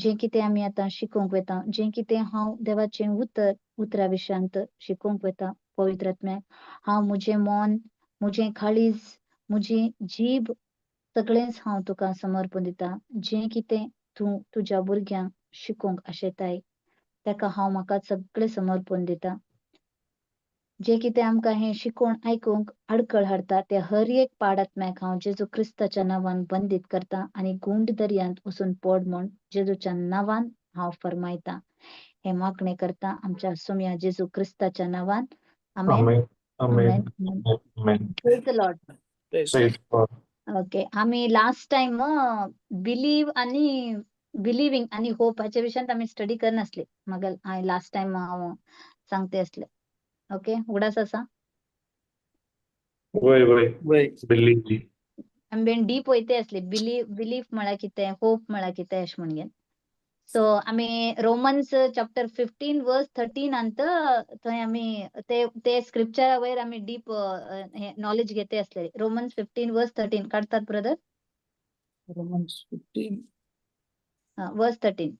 जें कितें आमी आतां शिकोवंक वता, जें कितें हांव देवाचें उतर उतरा विशयांत शिकोवंक वता, पवित्र आत्म्याक हांव म्हजें मन, म्हजें काळीज, म्हजी जीब सगळेंच हांव तुका समर्पण दिता. जें कितें तूं तुज्या भुरग्यांक शिकोवंक आशेताय ताका हांव म्हाका सगळें समर्पण दिता. जें कितें आमकां हें शिकोवन आयकूंक आडखळ हाडटा ते हर एक पाडात्म्याक हांव जेजू क्रिस्ताच्या नांवान बंदीत करता आनी गुंड दर्यांत वचून पड म्हूण जेजूच्या नांवान हांव फरमायता. हें मागणें करता आमच्या सोम्या जेजू क्रिस्ताच्या नांवान. आमेन. Amen. Amen. Praise the Lord. Praise God. Okay, आमी लास्ट टायम बिलीव आनी बिलिव्हिंग आनी होप हाच्या विशयांत आमी स्टडी करनासले. मग लास्ट टायम हांव सांगते आसले. ओके, उगडास आसा? वय वय. वय. बिलीव. आमी बेन डीप वयते आसले. बिलीफ म्हळ्यार कितें, होप म्हळ्यार कितें अशें म्हणून. सो आमी रोमन्स चॅप्टर 15 वर्स 13 अंत थंय आमी ते ते स्क्रिप्चरा वयर आमी डीप नॉलेज घेते आसले. रोमन्स 15 वर्स 13 काडतात ब्रदर? Romans 15 verse 13.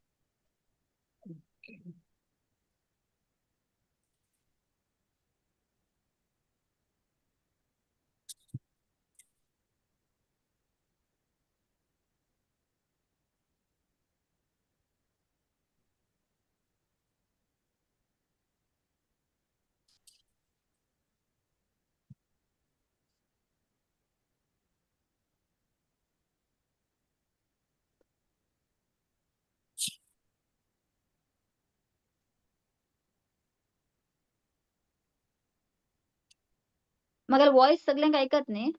मगर वॉइस सगळ्यांक ऐकत न्ही?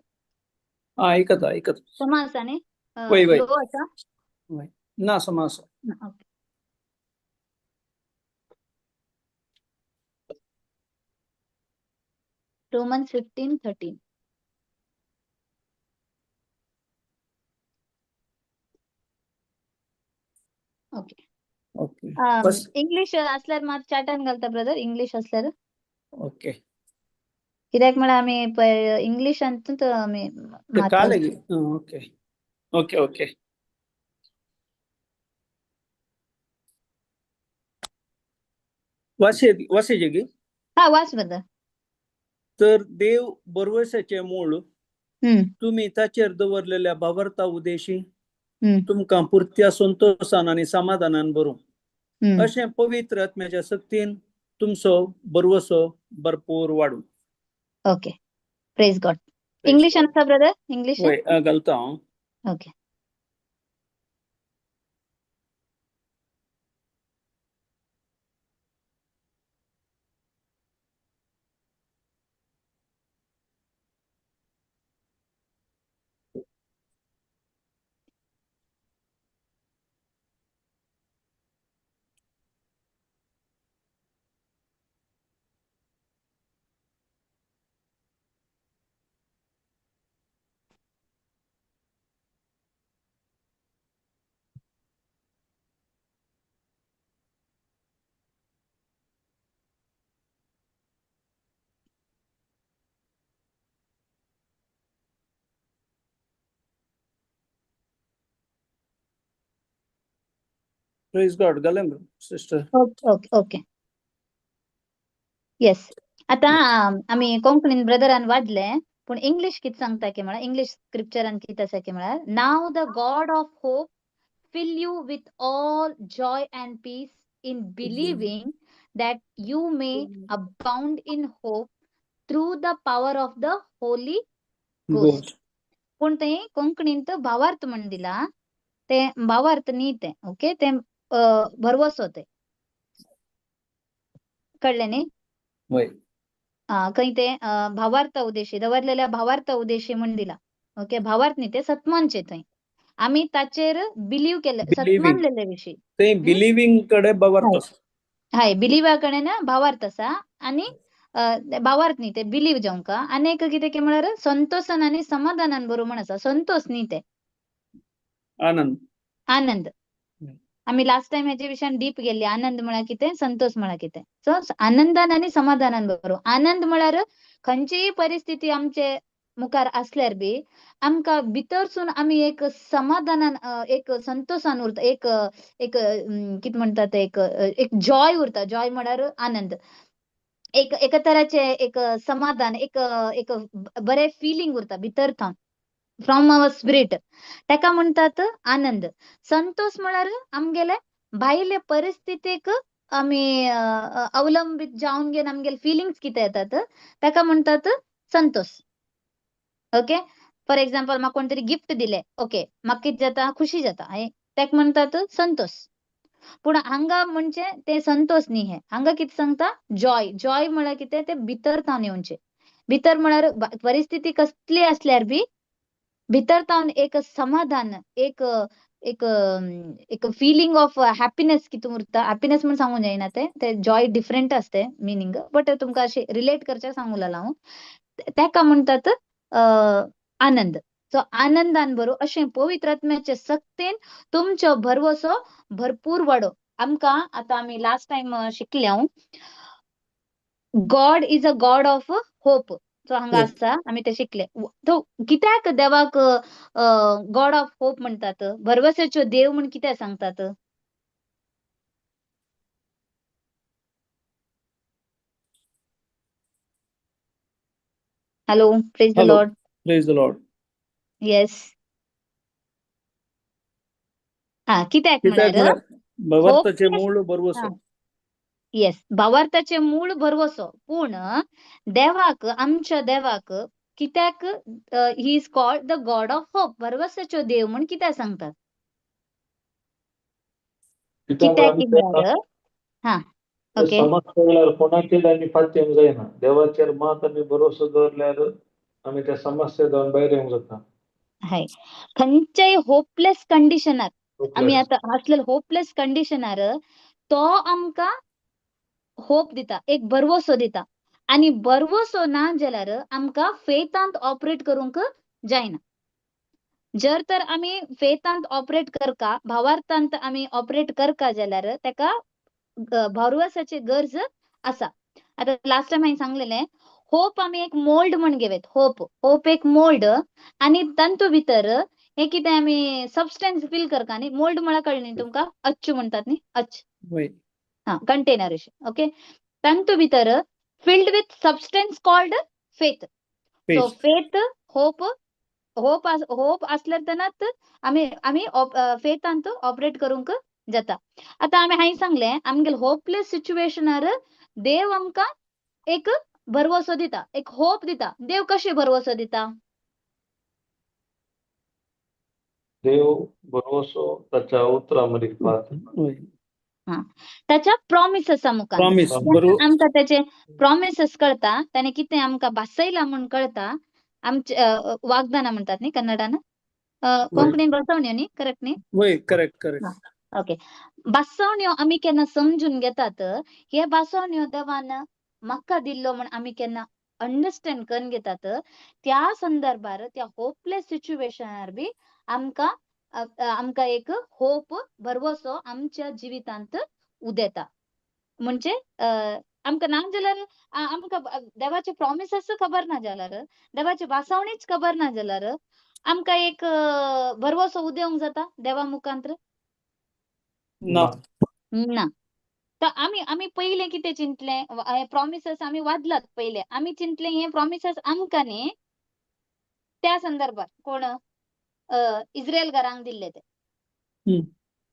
आयकता आयकता. समा आसा न्ही? वय वय. लो आसा? वय ना, समा आसा. Okay. Romans 15:13. Okay. Okay, बस. इंग्लिश असल्यार मात चार्टान घालता ब्रदर, इंग्लिश असल्यार. ओके. कित्याक म्हळ्यार आमी पळय इंग्लिशांतूच आमी काल. Okay okay okay. वासे वासेजे गी. हा, वाच ब्रदर. तर देव बरवसाचे मूळ तुमी ताचेर दवरलेल्या भावार्था उदेशी तुमकां पुरत्या संतोशान आनी समाधानान भरूं, अशें पवित्र आत्म्याच्या शक्तीन तुमचो बरवसो भरपूर वाडूं. ओके, प्रेज गॉड. इंग्लिश आसा ब्रदर, इंग्लिश? वय, घालता हांव. ओके. प्रेज गॉड. घालें sister. Okay okay okay, yes. आतां आमी कोंकणीन ब्रदरान वाजले, पूण इंग्लिश कितें सांगता की म्हळ्यार, इंग्लिश स्क्रिप्चरान कितें आसा की म्हळ्यार, now the God of hope fill you with all joy and peace in believing that you may abound in hope through the power of the Holy Ghost. पूण ते कोंकणींत भावार्थ म्हण दिला, ते भावार्थ न्ही ते. ओके, ते भरवसो ते कळ्ळें न्ही? वय. खंय ते भावार्थ उद्देशी दवरलेल्या भावार्थ उद्देशी म्हण दिला. ओके, भावार्थ न्ही ते, सत्मानचे. थंय आमी ताचेर बिलीव केले, सत्मानलेले विशीं ते बिलिव्हिंग कडे भावार्थ आसा. हय, बिलिवा कडेन भावार्थ आसा आनी भावार्थ न्ही ते, बिलीव जावंक. आनी एक कितें की म्हळ्यार संतोसान आनी समाधानान बरो म्हण आसा. संतोष न्ही ते, आनंद. आनंद. आमी लास्ट टायम हेजे विशयान डीप गेल्ली. आनंद म्हळ्यार कितें, संतोष म्हळ्यार कितें. सो आनंदान आनी समाधानान बरो. आनंद म्हळ्यार खंयचीय परिस्थिती आमचे मुखार आसल्यार बी आमकां भितरसून आमी एक समाधानान, एक संतोशान उरता, एक एक कितें म्हणटा ते, एक एक जॉय उरता. जॉय म्हळ्यार आनंद, एक एका तराचे एक समाधान, एक एक बरें फिलींग उरता भितर थावन, फ्रॉम our spirit. ताका म्हणटात आनंद. संतोष म्हळ्यार आमगेले भायले परिस्थितीक आमी अवलंबीत जावन घेवन आमगेले फिलिंग्स कितें येतात ताका म्हणटात संतोष. ओके, फॉर एग्जाम्पल म्हाका कोण तरी गिफ्ट दिले, ओके, म्हाका कितें जाता, खुशी जाता, ताका म्हणटात संतोष. पूण हांगा म्हणजे ते संतोष न्ही, हे हांगा कितें सांगता, जॉय. जॉय म्हळ्यार कितें, ते भितर थावन येवचें. भितर म्हळ्यार परिस्थिती कसली आसल्यार बी भितर थावन एक समाधान, एक एक एक फिलिंग ऑफ हॅपीनेस कितें उरता. हॅपीनेस म्हण सांगूंक जायना, ते ते जॉय डिफरंट आसते मिनींग, बट तुमकां अशें रिलेट करचें सांगूं लागलां हांव. ताका म्हणटात आनंद. सो आनंदान बरो अशें पवित्र आत्म्याचे सक्तेन तुमचो भरवसो भरपूर वाडो. आमकां आतां आमी लास्ट टायम शिकले हांव, God is a God of hope. So हांगा आसा, आमी ते शिकले. तो कित्याक देवाक गॉड ऑफ होप म्हणटात, भरवसाचो देव म्हण कित्याक सांगतात? Hello, praise the Lord. Praise the Lord. Yes, हा, कित्याक म्हळ्यार भावार्थाचे मूळ भरवसो. येस, भावार्थाचे मूळ भरवसो. पूण देवाक, आमच्या देवाक कित्याक he is called the God of hope, भरवसाचो देव म्हण कित्याक सांगतात? कित्याक म्हळ्यार हा, ओके, समस्या वेळार कोणाचेर आमी फात येवंक जायना, देवाचेर मात आमी भरोसो दवरल्यार आमी त्या समस्या जावन भायर येवंक जाता. हय, खंयच्याय होपलेस कंडिशनार आमी आतां आसलेले होपलेस कंडिशनार तो आमकां होप दिता, एक भरवसो दिता. आनी भरवसो ना जाल्यार आमकां फेथांत ऑपरेट करूंक जायना. जर तर आमी फेथांत ऑपरेट करका, भावार्थांत आमी ऑपरेट करका जाल्यार ताका भरवसाची गरज आसा. आतां लास्ट टायम हांवें सांगलेलें, होप आमी एक मोल्ड म्हण घेवत. होप, होप एक मोल्ड, आनी तातूंत भितर हे कितें आमी सबस्टन्स फील करता न्ही. मोल्ड म्हळ्यार कळ्ळें न्ही तुमकां, अच्छ म्हणटात न्ही, अच्छ, हा, कंटेनर अशें. ओके, तातूंत भितर filled with substance called faith. So faith, hope, hope hope आसल्यार तेन्नाच आमी आमी फेथांत ऑपरेट करूंक जाता. आतां आमी हांवें सांगलें, आमगेले होपलेस सिच्युएशनार देव आमकां एक भरवसो दिता, एक होप दिता. देव कशें भरवसो दिता? देव भरवसो ताच्या उतरां मदीं. ताच्या प्रॉमिसेसा मुखार आमकां त्याचे प्रॉमिसेस कळता, ताणें कितें आमकां भासयलां म्हूण कळता. आमचे वागदाना म्हणटात न्ही कन्नडान, कोंकणीन बसवण्यो न्ही, करेक्ट न्ही? Correct, correct. Okay, भासवण्यो आमी केन्ना समजून घेतात, हे भासवण्यो देवान म्हाका दिल्लो म्हण आमी केन्ना अंडरस्टँड करून घेतात, त्या संदर्भार त्या होपलेस सिच्युएशनार बी आमकां आमकां एक होप, भरवसो आमच्या जिवितांत उदेता. म्हणजे आमकां ना जाल्यार आमकां देवाचे प्रॉमिसेस खबर ना जाल्यार, देवाची भासावणीच खबर ना जाल्यार आमकां एक भरवसो उदेवंक जाता देवा मुखांत्र? ना. ना. तर आमी आमी पयलें कितें चिंतलें, हे प्रॉमिसेस आमी वादलात पयले, आमी चिंतलें हे प्रॉमिसेस आमकां न्ही त्या संदर्भात कोण इस्रायल घरांक दिल्ले ते,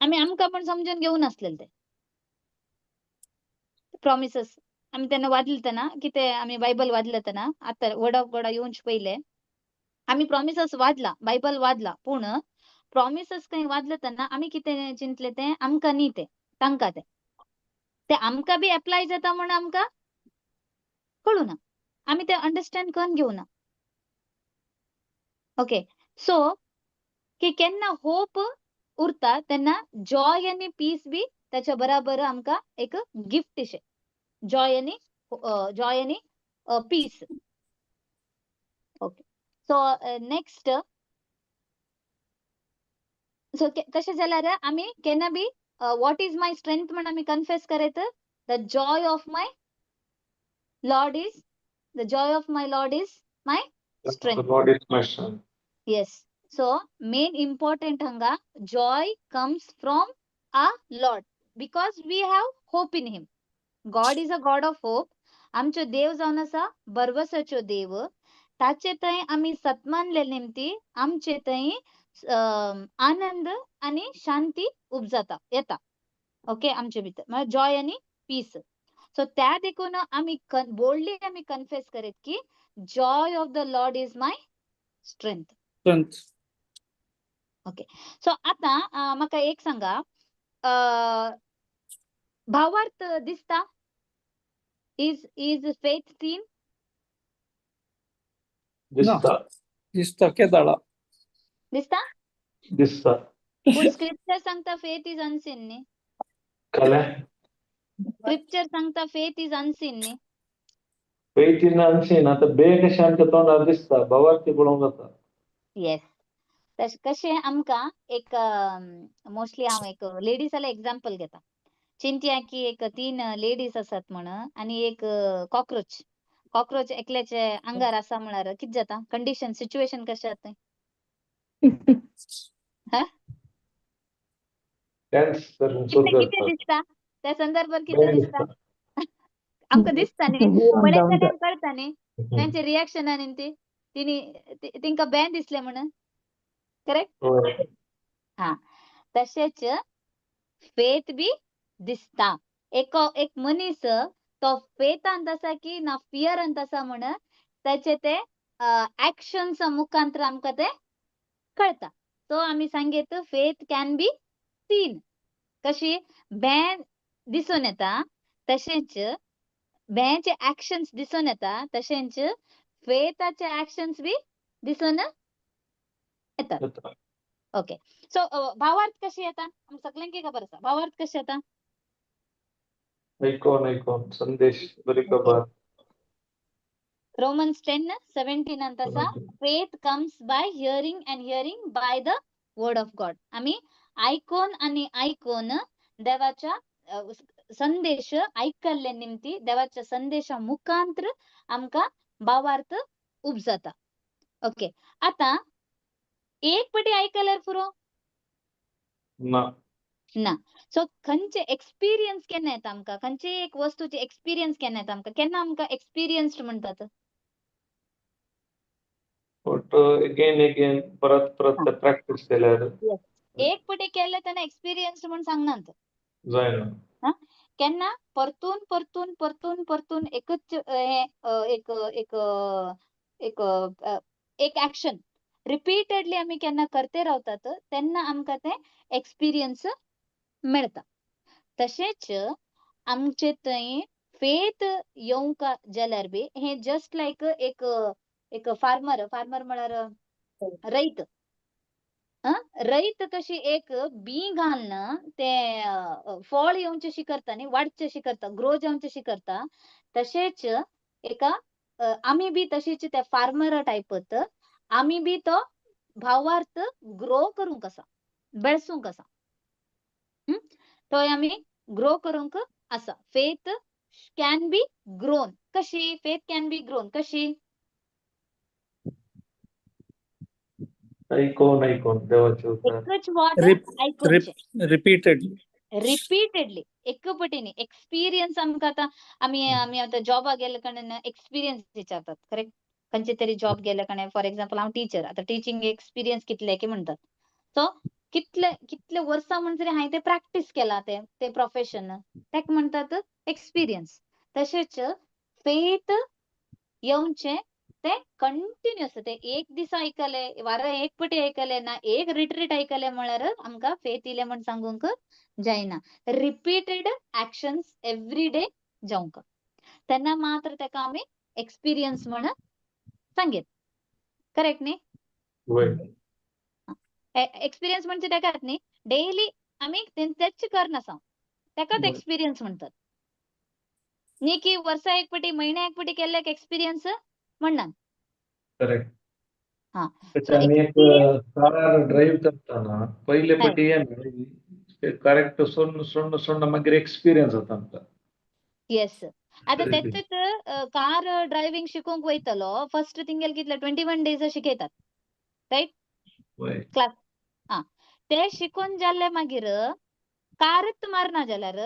आमी आमकां पण समजून घेवन नासलेले ते प्रॉमिसेस. आमी तेन्ना वादले तेन्ना कितें आमी बायबल वादले तेन्ना, आतां वर्ड ऑफ गॉडा येवचे पयले आमी प्रॉमिसेस वादला, बायबल वादला, पूण प्रॉमिसेस खंय वादले तेन्ना आमी कितें चिंतले ते आमकां न्ही, ते तांकां, ते ते आमकां बी एप्लाय जाता म्हण आमकां कळूना, आमी ते अंडरस्टँड करून घेवना. ओके, सो की केन्ना होप उरता तेन्ना जॉय आनी पीस बी ताच्या बराबर आमकां एक गिफ्ट अशें, जॉय आनी जॉय आनी peace. Okay, so next, so तशें जाल्यार आमी केन्ना बी what is my strength म्हण आमी कन्फेस करत, the joy of my Lord is, the joy of my Lord is my The strength. Lord is my strength. Yes, so main important हांगा joy comes from a Lord because we have hope in him. God is a God of hope. आमचो देव जावन आसा भरवसाचो देव. ताचे थंय आमी सत्मानले निमती आमचे थंय आनंद आनी शांती उपजाता येता. ओके, आमचे भितर म्हळ्यार जॉय आनी पीस. सो त्या देखून आमी बोल्डली आमी कन्फेस करीत की joy of the Lord is my strength. Strength. So आता म्हाका एक सांगा, भावार्थ दिसता? Is faith seen? दिसता. दिसता केदाळा. दिसता? दिसता. पूण स्क्रिप्चर सांगता फेथ is unseen न्ही. कळ्ळें? स्क्रिप्चर सांगता फेथ is unseen न्ही. Faith is unseen. आतां बे कशें आमच्या तोंडार दिसता, भावार्थी पळोवंक जाता. येस, तशें कशें आमकां एक मोस्टली हांव एक लेडीज जाल्यार एग्जाम्पल घेता. चिंतया की एक 3 लेडीज आसात म्हण आनी एक कॉक्रोच. कॉक्रोच एकल्याचे आंगार आसा म्हळ्यार कितें जाता? कंडिशन, सिच्युएशन कशें जाता? हा? डान्स करूंक सुरू कितें कितें करता. दिसता त्या संदर्भात? कितें बरें दिसता? दिसता. आमकां दिसता न्ही, डावन. पळयतल्यांक कळटा न्ही तेंचे रिएक्शनान ती तिणी तेंकां बें दिसलें म्हणून. करेक्ट? हय. हा, तशेंच फेथ बी दिसता. एक एक मनीस तो फेथांत आसा की ना फियरांत आसा म्हण ताचे ते एक्शन्स मुखांतर आमकां ते कळटा. सो आमी सांगीत फेथ can be seen. कशी बें दिसून येता तशेंच बेंचे एक्शन्स दिसून येता, तशेंच फेथाचे एक्शन्स बी दिसून येतात. येता. ओके, सो भावार्थ कशी येता आमकां सगल्यांक खबर आसा. भावार्थ कशें येता? ऐकून ऐकून संदेश, बरी खबर. रोमन्स 10:17 आसा, faith comes by hearing and hearing by the word of God. आमी आयकोन आनी आयकोन देवाच्या संदेश आयकल्ले निमती देवाच्या संदेशा मुखांतर आमकां भावार्थ उपजाता. ओके, आतां एक पटी आयकल्यार पुरो? ना. ना. सो खंयचे एक्सपिरियन्स केन्ना येता आमकां? खंयचे एक वस्तूचे एक्सपिरियन्स केन्ना येता आमकां? केन्ना आमकां एक्सपिरियन्स्ड म्हणटात? बट अगेन अगेन, परत परत ते प्रॅक्टीस केल्यार. एक पटी केल्ले तेन्ना एक्सपिरियन्स्ड म्हण सांगनात. जायना. केन्ना परतून परतून परतून परतून एकच हें एक एक एक एक एक्शन रिपीटेडली आमी केन्ना करते रावतात तेन्ना आमकां तें एक्सपिरियन्स मेळटा. तशेंच आमचे थंय फेथ येवंक जाल्यार बी हें जस्ट लायक एक एक फार्मर. फार्मर म्हळ्यार रैत. रैत कशी एक बी घालून ते फळ येवचें करता न्ही, वाडचें करता, ग्रो जावचें करता, तशेंच एका आमी बी तशीच त्या फार्मर टायपत आमी बी तो भावार्थ ग्रो करूंक आसा, बेळसूंक आसा. तो आमी ग्रो करूंक आसा. Faith can be grown. कशी फेथ can be grown कशी? ऐकून ऐकून देवाचे उतर. एकच वाट आयकुचें. रिपीटेडली. रिपीटेडली एक पटीनी एक्सपिरियन्स आमकां आतां आमी आमी आतां जॉबाक गेल्ले कारणान एक्सपिरियन्स विचारतात, करेक्ट? खंयचे तरी जॉब गेल्या कारणान, फॉर एक्झाम्पल हांव टिचर, आतां टिचींग एक्सपिरियन्स कितले की म्हणटात. सो कितले कितले वर्सां म्हणसर हांवें तें प्रॅक्टीस केलां तें तें प्रोफेशन, ताका म्हणटात एक्सपिरियन्स. तशेंच फेथ येवचें तें कंटिन्युअस, तें एक दीस आयकलें, वारा एक पटी आयकलें ना एक रिट्रीट आयकलें म्हळ्यार आमकां फेथ इलें म्हण सांगूंक जायना. रिपीटेड एक्शन्स एवरी डे जावंक तेन्ना मात्र ताका आमी एक्सपिरियन्स म्हण सांगीत. करेक्ट न्ही? वय. एक्सपिरियन्स म्हणजे ताकाच न्ही, डेली आमी तेच करनासा ताकाच एक्सपिरियन्स म्हणटात न्ही, की वर्सा एक पटी, म्हयन्या एक पटी केल्ल्याक एक्सपिरियन्स म्हणनात. करेक्ट. हा. तशें आमी एक कार ड्रायव्ह करतना पयले पटी करेक्ट सोडून सोडून सोडून मागीर एक्सपिरियन्स जाता आमकां. येस. आतां तेच कार ड्रायव्हिंग शिकूंक वयतलो फर्स्ट थिंगेल कितले 21 डेज शिकयतात, रायट? क्लास. आं, ते शिकून जाल्ले मागीर कारच मारना जाल्यार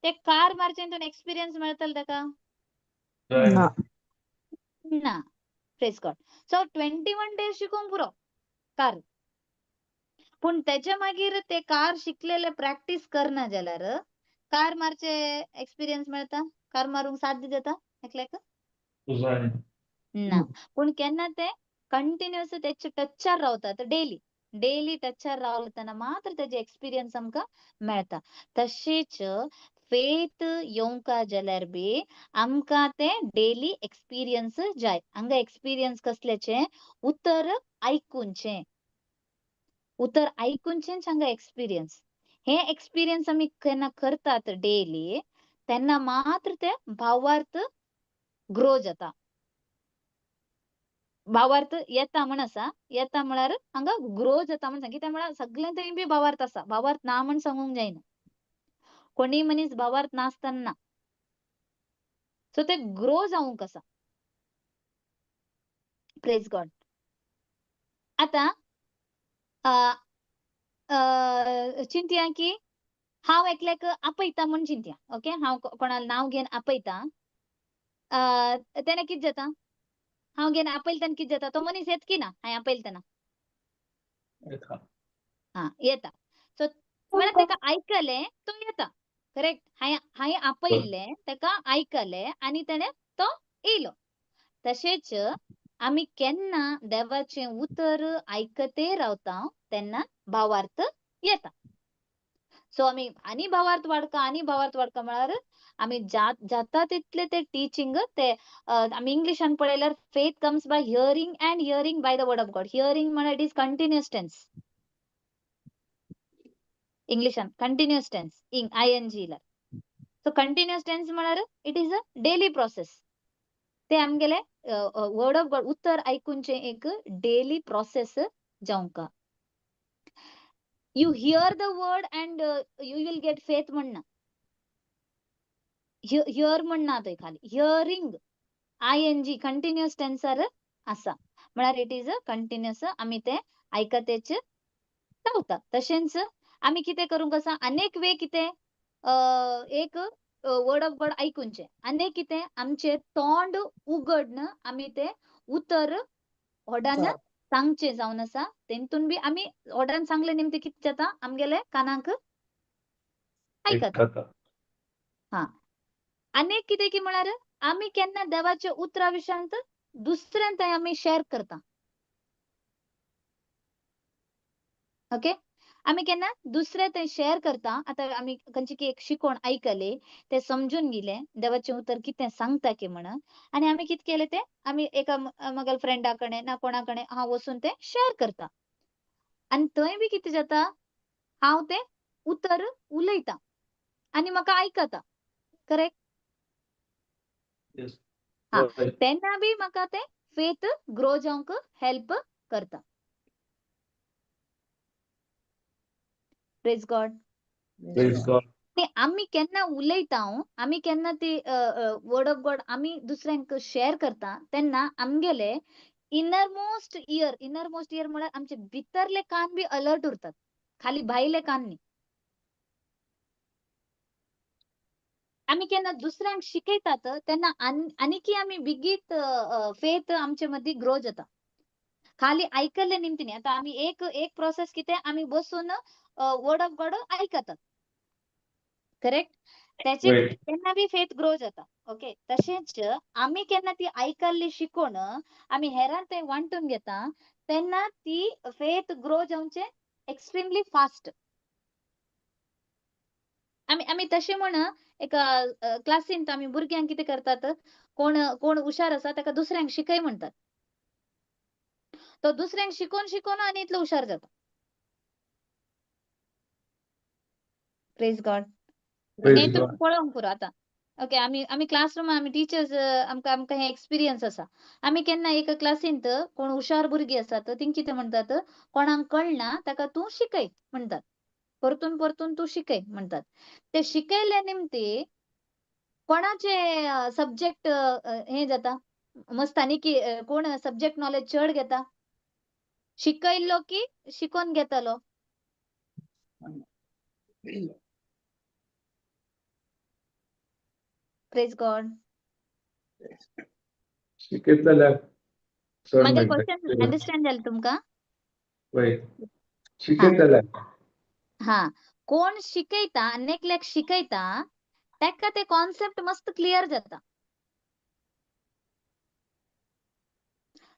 ते कार मारचे हितून एक्सपिरियन्स मेळटलो ताका? ना. ना. Praise God. सो 21 डेज शिकूंक पुरो कार, पूण तेजे मागीर ते कार शिकलेले प्रॅक्टीस करना जाल्यार कार मारचे एक्सपिरियन्स मेळटा? कार मारूंक साध्य जाता एकल्याक? ना. पूण केन्ना ते कंटिन्युअस तेचे टच्चार रावतात, डेली डेली टच्चार रावले तेन्ना मात्र तेजे एक्सपिरियन्स आमकां मेळटा. तशेंच फेथ येवंका जाल्यार बी आमकां ते डेली एक्सपिरियन्स जाय. हांगा एक्सपिरियन्स कसल्याचे? उतर आयकुचें, उतर आयकुचेंच हांगा एक्सपिरियन्स. हे एक्सपिरियन्स आमी केन्ना करतात डेली तेन्ना मात्र ते भावार्थ ग्रो जाता, भावार्थ येता म्हण आसा. येता म्हळ्यार हांगा ग्रो जाता म्हण सांग. कित्याक म्हळ्यार सगळें थंय बी भावार्थ आसा, भावार्थ ना म्हण सांगूंक जायना. कोणीय मनीस भावार्थ नासतना, सो ते ग्रो जावंक आसा. Praise God. आतां चिंतया की हांव एकल्याक आपयता म्हूण चिंतया, ओके? हांव कोणाक नांव घेवन आपयता, तेन्ना कितें जाता? हांव घेवन आपयलें तेन्ना कितें जाता? तो मनीस येता की ना हांवें आपयलें तेन्ना? आं, येता. सो म्हळ्यार ताका आयकलें तो येता, करेक्ट? हांवें आपयल्लें ताका आयकलें आनी तेणें तो येयलो. तशेंच आमी केन्ना देवाचें उतर आयकते रावता तेन्ना भावार्थ येता. सो आमी आनी भावार्थ वाडका आनी भावार्थ वाडका म्हळ्यार आमी जाता तितले ते टिचींग ते आमी इंग्लिशान पळयल्यार faith comes by hearing and hearing by the word of God. Hearing म्हळ्यार it is continuous tense. इंग्लिशान continuous tense ing I N G ला. सो कंटिन्युअस टेन्स म्हळ्यार it is a daily process. ते आमगेले word of गॉड उतर आयकुचें एक daily process जावंका. You hear the word and you will get faith म्हणना, here म्हणना थंय खाली hearing I N G continuous टेन्सार आसा म्हळ्यार it is a continuous. आमी ते आयकतेच रावता. तशेंच आमी कितें करूंक आसा, अनेक वे कितें एक वर्ड ऑफ गॉड आयकुचें, आनी कितें आमचें तोंड उगडन आमी ते उतर व्हडान सांगचें जावन आसा. तेतून बी आमी व्हडान सांगले निमतां कितें जाता, आमगेले कानाक आयकता. हा, आनी कितें की म्हळ्यार आमी केन्ना देवाच्या उतरा विशयांत दुसऱ्यान थंय आमी शेअर करता, ओके? आमी केन्ना दुसरे थंय शेअर करता. आतां आमी खंयची की एक शिकवण आयकली, ते समजून गेले देवाचें उतर कितें सांगता की म्हण, आनी आमी कितें केलें ते आमी एका म्हगेल्या फ्रेंडा कडेन ना कोणा कडेन हांव वचून ते शेअर करता. आनी थंय बी कितें जाता, हांव तें उतर उलयता आनी म्हाका आयकता, करेक्ट? हा, तेन्ना बी म्हाका तें फेथ ग्रो जावंक हेल्प करता. Praise God. आमी केन्ना उलयता, आमी केन्ना ती वर्ड ऑफ गॉड आमी दुसऱ्यांक शेअर करता तेन्ना आमगेले इनरमोस्ट इयर, इनरमोस्ट इयर म्हळ्यार आमचे भितरले कान बी अलर्ट उरतात, खाली भायले कान न्ही. आमी केन्ना दुसऱ्यांक शिकयतात तेन्ना आनीकी आमी बेगीत फेथ आमचे मदीं ग्रो जाता. खाली आयकल्ले निमती न्ही. आतां आमी एक एक प्रोसेस कितें, आमी बसून वर्ड ऑफ गॉड आयकतात, करेक्ट? त्याचे तेन्ना बी फेथ ग्रो जाता, ओके? तशेंच आमी केन्ना ती आयकल्ली शिकोवन आमी हेरांक थंय वांटून घेता तेन्ना ती फेथ ग्रो जावचे एक्स्ट्रीमली फास्ट. आमी आमी तशें म्हण एका क्लासींत आमी भुरग्यांक कितें करतात, कोण कोण हुशार आसा ताका दुसऱ्यांक शिकय म्हणटात, तो दुसऱ्यांक शिकोवन शिकोवन आनी इतलो हुशार जाता. Praise God. हें तुमी पळोवंक पुरो आतां, ओके? आमी आमी क्लासरूम आमी टिचर्स आमकां आमकां हें एक्सपिरियन्स आसा. आमी केन्ना एका क्लासींत कोण हुशार भुरगीं आसात तीं कितें म्हणटात, कोणाक कळना ताका तूं शिकय म्हणटात, परतून परतून तूं शिकय म्हणटात. ते शिकयले निमती कोणाचे सब्जेक्ट हे जाता मस्त आनी की कोण सब्जेक्ट नॉलेज चड घेता, शिकयल्लो की शिकोवन घेतालो? Praise God. शिकयतल्याक चड मागीर मेळटा. क्वेश्चन अंडरस्टँड जालें तुमकां? वय, शिकयतल्याक. हा, कोण शिकयता आनी एकल्याक शिकयता ताका ते कॉन्सेप्ट मस्त क्लियर जाता.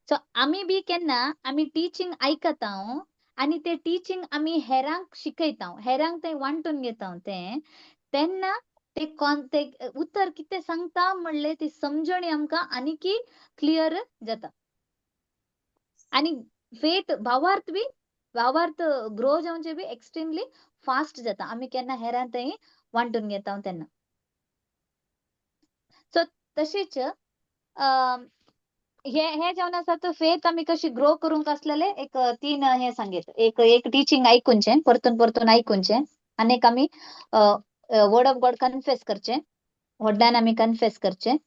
सो आमी बी केन्ना आमी टिचींग आयकता आनी ते टिचींग आमी हेरांक शिकयता, हेरांक ते वांटून घेता ते, तेन्ना ते ते उतर कितें सांगता म्हणले ती समजणी आमकां आनीकी क्लियर जाता. आनी फेथ भावार्थ बी भावार्थ ग्रो जावचे बी एक्स्ट्रीमली फास्ट जाता आमी केन्ना हेरांक थंय वांटून घेता तेन्ना. सो तशीच हे हे जावन आसा तो फेथ आमी कशी ग्रो करूंक आसलेले एक तीन हे सांगीत, एक एक टिचींग आयकुचें, परतून परतून आयकुचें, आनी एक आमी वर्ड ऑफ गॉड कन्फेस करचें, व्हडल्यान आमी कन्फेस करचें,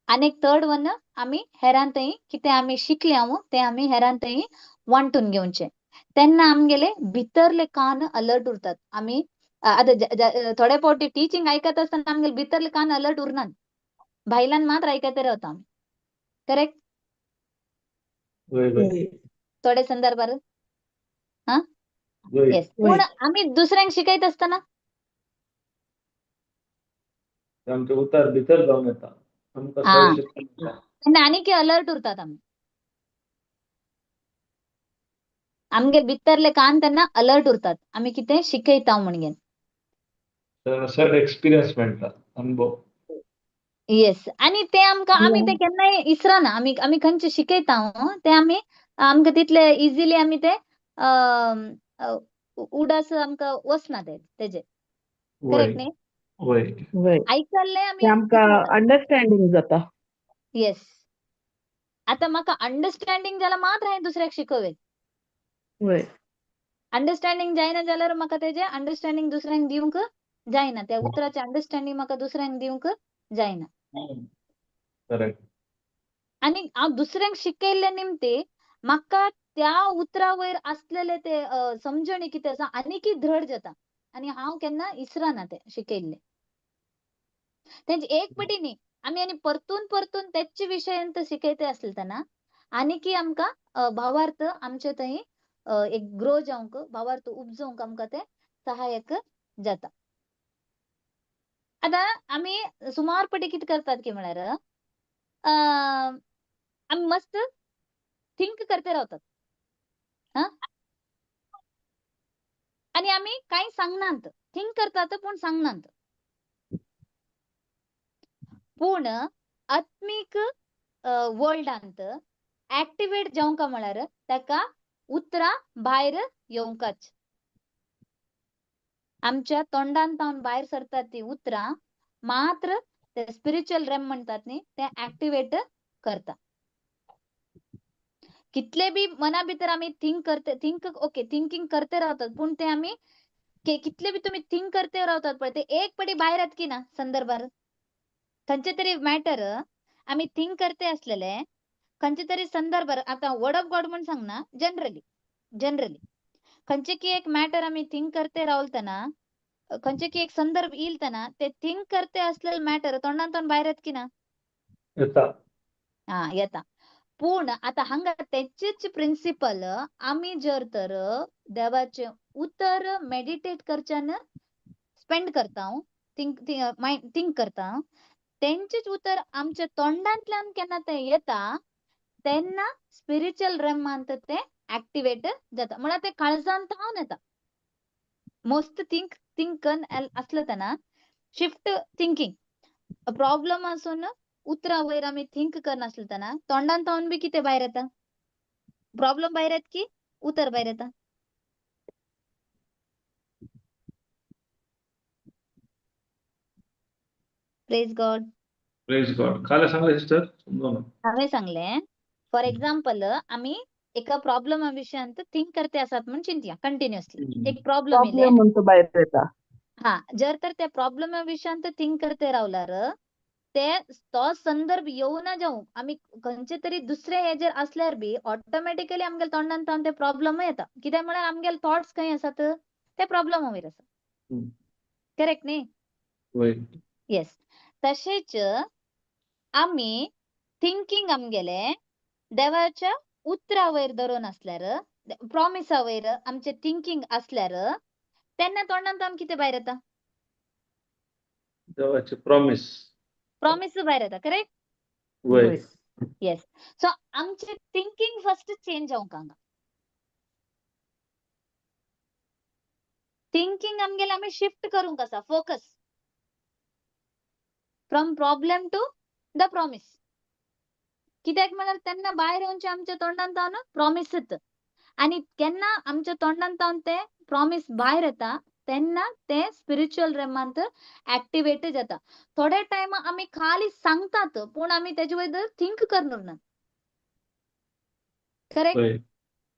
आनी एक थर्ड वन आमी हेरां थंय कितें आमी शिकले हांव तें आमी हेरां थंय वांटून घेवचें. तेन्ना आमगेले भितरले कान अलर्ट उरतात. आमी आतां थोडे फावटी टिचींग आयकत आसतना आमगेले भितरले कान अलर्ट उरनात, भायल्यान मात्र आयकत रावता आमी. करेक्ट? वय वय. थोडे संदर्भार. हा, वय. येस. पूण आमी दुसऱ्यांक शिकयत आसतना आमचे उतार भितर जावन येता, आमकां चड शिकता तेन्ना आनीक अलर्ट उरतात आमी. आमगे भितरले कान तेन्ना अलर्ट उरतात आमी कितें शिकयता म्हणून. चड एक्सपिरियन्स मेळटा, अनुभव. येस. आनी ते आमकां आमी ते केन्नाय इसरना. आमी आमी खंयचे शिकयता ते आमी आमकां तितले इजिली आमी ते उडास आमकां वचना ते तेजे. करेक्ट न्ही? वय. वय. आयकल्ले आमी आमकां अंडरस्टँडिंग जाता. येस. आतां म्हाका अंडरस्टँडिंग जाल्यार मात्र हांवें दुसऱ्याक शिकोवे. वय. अंडरस्टँडिंग जायना जाल्यार म्हाका तेजें अंडरस्टँडिंग दुसऱ्यांक दिवंक जायना, त्या उतराचें अंडरस्टँडिंग म्हाका दुसऱ्यांक दिवंक जायना. करेक्ट. आनी हांव दुसऱ्यांक शिकयल्ले निमते म्हाका त्या उतरा वयर आसलेले ते समजणी कितें आसा आनीकय धड जाता आनी हांव केन्ना इसरना ते शिकयल्ले. तेंचे एक पटी न्ही, आमी आनी परतून परतून तेच विशयांत शिकयते आसले तेन्ना आनीकय आमकां भावार्थ आमचे थंय एक ग्रो जावंक, भावार्थ उपजोवंक आमकां ते सहायक जाता. आतां आमी सुमार पटी कितें करतात की म्हळ्यार आमी मस्त थिंक करते रावतात. हा, आनी आमी कांय सांगनात, थिंक करतात पूण सांगनात. पूण आत्मीक वर्ल्डांत ऍक्टिवेट जावंक म्हळ्यार ताका उतरां भायर येवंकाच. आमच्या तोंडान तावन भायर सरतात ती उतरां मात्र ते स्पिरिच्युअल रेम म्हणतात न्ही ते ऍक्टिवेट करता. कितले बी मना भितर आमी थिंक करते, थिंक ओके थिंकींग करते रावतात पूण ते आमी कितले बी तुमी थिंक करते रावतात पळय ते एक पटी भायर येत की ना संदर्भार. खंयचे तरी मॅटर आमी थिंक करते आसलेले खंयचे तरी संदर्भार, आतां वर्ड ऑफ गॉड म्हण सांगना, जनरली जनरली खंयचे की एक मॅटर आमी थिंक करते रावतना खंयचे की एक संदर्भ येयलतना ते थिंक करते असलेले मॅटर तोंडान तोंड भायर येत की ना? येता. हा, येता. पूण आतां हांगा तेचेच प्रिंसिपल आमी जर तर देवाचें उतर मेडिटेट करच्यान स्पेंड करता, थिंक मायंड थिंक करता, तेंचेच उतर आमच्या तोंडांतल्यान केन्ना तें येता तेन्ना स्पिरिच्युअल रेमांत ते ऍक्टिवेट जाता. म्हळ्यार ते काळजांत तावन येता. मोस्ट थिंक थिंक आसले तेन्ना शिफ्ट थिंकींग प्रॉब्लम आसून उतरां वयर आमी थिंक करनासले तेन्ना तोंडान तावन बी कितें भायर येता, प्रॉब्लम भायर येता की उतर भायर येता? Praise God. Praise God. काल सांगले सिस्टर, समजून हांवें सांगलें फॉर एक्झाम्पल आमी एका प्रॉब्लमा विशयांत थिंक करते आसात म्हूण चिंतया कंटिन्युअसली एक प्रॉब्लम येयले प्रॉब्लेम म्हणतो भायर येता. हा, जर तर त्या प्रॉब्लमा विशयांत थिंक करते रावल्यार ते तो संदर्भ येवना जावं आमी खंयचे तरी दुसरे हेजेर असल्यार बी ऑटोमॅटिकली आमगेले तोंडान तावन ते प्रॉब्लम येता. कित्याक म्हळ्यार आमगेले थॉट्स खंय आसात ते प्रॉब्लमा वयर आसा. करेक्ट न्ही? वय. येस. तशेंच आमी थिंकींग आमगेले देवाच्या उतरा वयर धरून आसल्यार, प्रॉमिसा वयर आमचे थिंकींग आसल्यार तेन्ना तोंडान तावन कितें भायर येता? देवाचे प्रॉमिस. प्रॉमिस भायर येता. करेक्ट? वय. येस. सो आमचे थिंकींग फर्स्ट चेंज जावंक हांगा. थिंकींग आमगेले आमी शिफ्ट करूंक आसा, focus from problem to the promise. कित्याक म्हळ्यार तेन्ना भायर येवचे आमच्या तोंडान तावन प्रॉमिसच, आनी केन्ना आमच्या तोंडान तावन ते प्रॉमिस भायर येता तेन्ना ते स्पिरिच्युअल रेमांत एक्टिवेट जाता. थोडे टायम आमी खाली सांगतात पूण आमी तेजे वयर थिंक करनूर ना. करेक्ट? वय.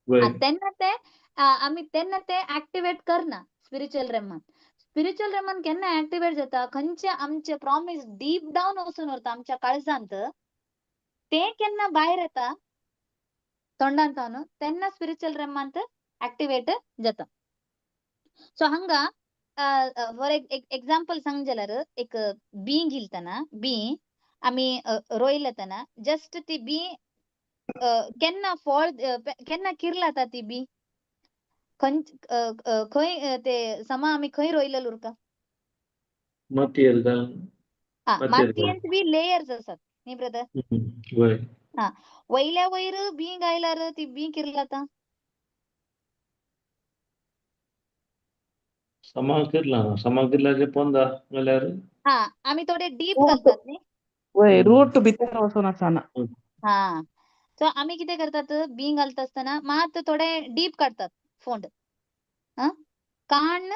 वय. तेन्ना ते आमी तेन्ना ते एक्टिवेट करना स्पिरिच्युअल रेमान. स्पिरिच्युअल रेमान केन्ना एक्टिवेट जाता? खंयचे आमचे प्रॉमिस डीप डावन वचून उरता आमच्या काळजांत, ते केन्ना भायर येता तोंडान तावन तेन्ना स्पिरिच्युअल रेमांत एक्टिवेट जाता. सो हांगा फॉर एक्झाम्पल सांग जाल्यार एक बी घालतना, बी आमी रोयलेतना जस्ट ती बी केन्ना फळ केन्ना किरलाता ती बी खंय ते समा आमी खंय रोयलेल उरता? मातयेर घालून. हा, मातयेंत बी लेयर्स आसात न्ही ब्रदर? वय. हा, वयल्या वयर बी घायल्यार ती बी किरलाता? समा किरला ना, समा किरलाचे पोंदा जाल्यार हा, आमी थोडे डीप घालतात न्ही. वय, रूट भितर वचून आसना. हा, सो आमी कितें करतात, बी घालता आसतना मात थोडे डीप काडतात फोंड, काण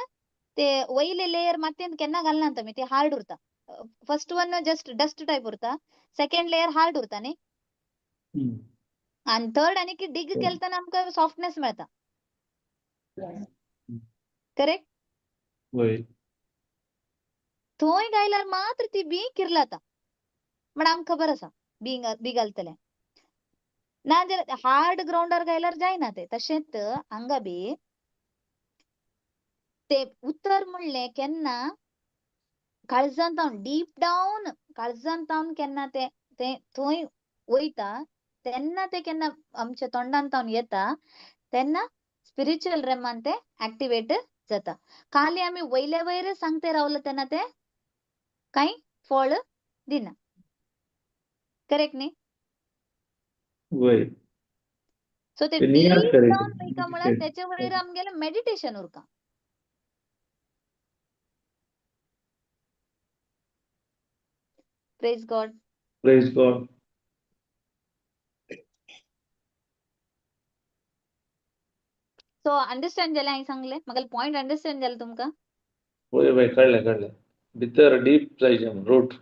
ते वयले लेयर मातयेन केन्ना घालनात आमी, ते हार्ड उरता. First one just dust type उरता, सेकंड लेयर हार्ड उरता न्ही, आनी थर्ड आनी की डिग केलतना आमकां सॉफ्टनेस मेळटा. करेक्ट? वय. थंय घायल्यार मात्र ती बी किरलाता म्हण आमकां खबर आसा बी बी घालतले. ना जाल्यार हार्ड ग्रावंडार घायल्यार जायना ते. तशेंच हांगा बी ते उतर म्हणलें केन्ना काळजान तावन डीप डावन काळजान तावन केन्ना ते ते थंय वयता तेन्ना ते केन्ना आमच्या तोंडान तावन येता तेन्ना स्पिरिच्युअल रेमान ते एक्टिवेट जाता. खाली आमी वयले वयर सांगते रावले तेन्ना ते कांय फळ दिना. करेक्ट न्ही? वय. सो ते ते नियाळ डीप करायचे. डावन वयता म्हळ्यार तेचे वयर आमगेलें मेडिटेशन उरता. Praise God. Praise God. So understand जालें हांवें सांगलें? म्हाका पॉयंट अंडरस्टँड जालें तुमकां? वय वय, कळ्ळें कळ्ळें. भितर डीप जायचे रूट.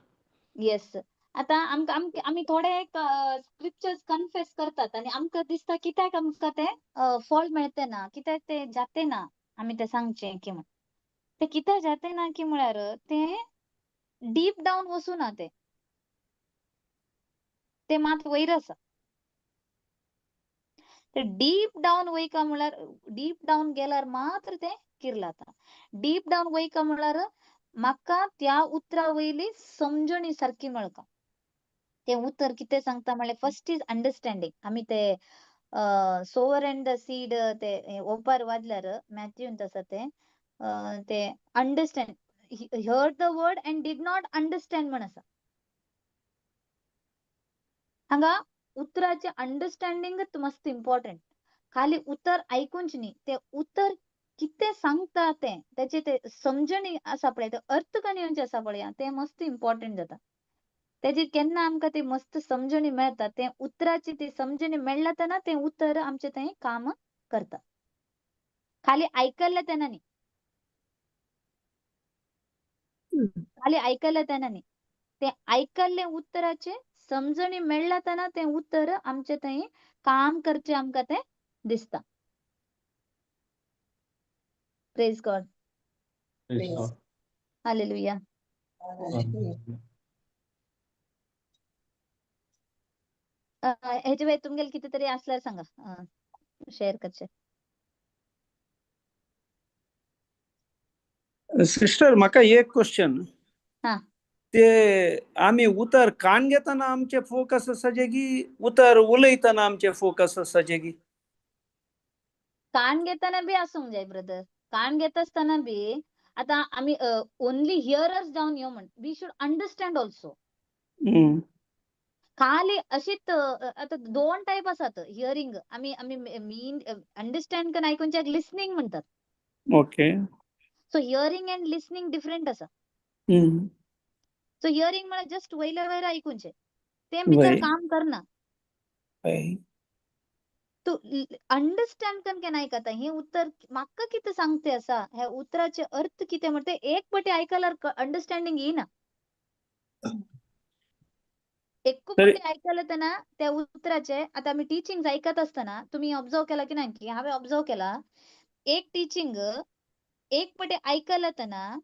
येस. आतां आमकां आमी थोडे स्क्रिप्चर्स कन्फेस करतात आनी आमकां दिसता कित्याक आमकां तें फळ मेळते ना, कित्याक तें जाते ना, आमी तें सांगचें की म्हण तें कित्याक जाते ना की म्हळ्यार तें डीप डावन वचूना, तें ते मात वयर आसा. ते डीप डावन वयका म्हळ्यार डीप डावन गेल्यार मात्र तें किरलाता. डीप डावन वयका म्हळ्यार म्हाका त्या उतरा वयली समजणी सारकी मेळका. तें उतर कितें सांगता म्हळ्यार फर्स्ट is understanding. आमी ते सोवर अँड the seed ते ओपार वाजल्यार मॅथ्यूंत आसा ते, ते understand, heard the word and did not understand म्हण आसा. हांगा उतराचें अंडरस्टँडिंगच मस्त इम्पॉर्टंट. खाली उतर आयकूंच न्ही, तें उतर कितें सांगता तें तेचे ते समजणी आसा पळय, ते अर्थ कन्यांचे आसा पळय, तें मस्त इम्पॉर्टंट जाता. तेजी केन्ना आमकां ती मस्त समजणी मेळटा, तें उतराची ती समजणी मेळ्ळा तेन्ना तें उतर आमचें थंय काम करता. खाली आयकल्लें तेन्ना न्ही, खाली आयकल्लें तेन्ना न्ही, तें आयकल्लें उतराचें समजणी मेळ्ळा तेन्ना तें उतर आमचें थंय काम करचें आमकां तें दिसता. Praise God. Praise God. Hallelujah. हेजे वयर तुमगेले कितें तरी आसल्यार सांगा, शेअर करचे. सिस्टर, म्हाका एक क्वेश्चन. हा. ते आमी उतर कान घेतना आमचे फोकस आसाचे की उतर उलयतना आमचे फोकस आसाचे की? कान घेताना बी आसूंक जाय ब्रदर. कान घेता आसतना बी आतां आमी ओनली हियरर्स जावन न्हय म्हण, we should understand also. खाली अशीच आतां दोन टायप आसात हियरींग. आमी आमी मीन अंडरस्टँड करून आयकुंच्याक लिसनींग म्हणटात. Okay. So hearing and listening different आसा. सो हियरींग म्हळ्यार जस्ट वयल्या वयर आयकुचें, तें भितर काम करना. तूं अंडरस्टँड करून केन्ना आयकता हें उतर म्हाका कितें सांगते आसा, ह्या उतराचे अर्थ कितें म्हणटा ते एक पटी आयकल्यार अंडरस्टँडींग येना. एक पटी आयकलें तेन्ना त्या उतराचे. आतां आमी टिचींग आयकत आसतना तुमी ऑब्जर्व केला की ना की हांवें ऑब्जर्व केला, एक टिचींग एक पटी आयकलें तेन्ना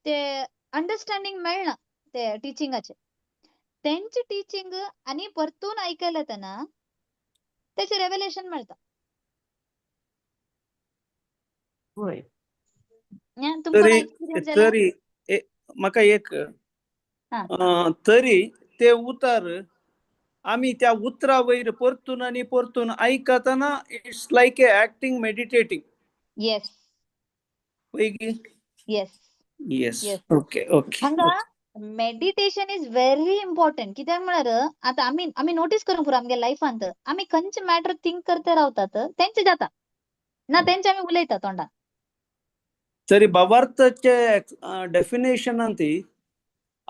ते अंडरस्टँडींग मेळना ते टिचिंगाचे. तेंचे टिचींग आनी परतून आयकलें तेन्ना तेचें रेवलेशन मेळटा. वय. तुमकां एक्सपिरियन्स जाला? तरी म्हाका एक तरी ते उतर आमी त्या उतरा वयर परतून आनी परतून आयकतना it's like a acting meditating. Yes. वय की? येस. येस. Okay okay. हांगा मेडिटेशन is very important. कित्याक म्हळ्यार आतां आमी आमी नोटीस करूंक पुरो आमगे लायफांत आमी खंयचे मॅटर थिंक करते रावतात तेंचे जाता ना, तेंचे आमी उलयता तोंडान. तरी भावार्थाचे डेफिनेशनान ती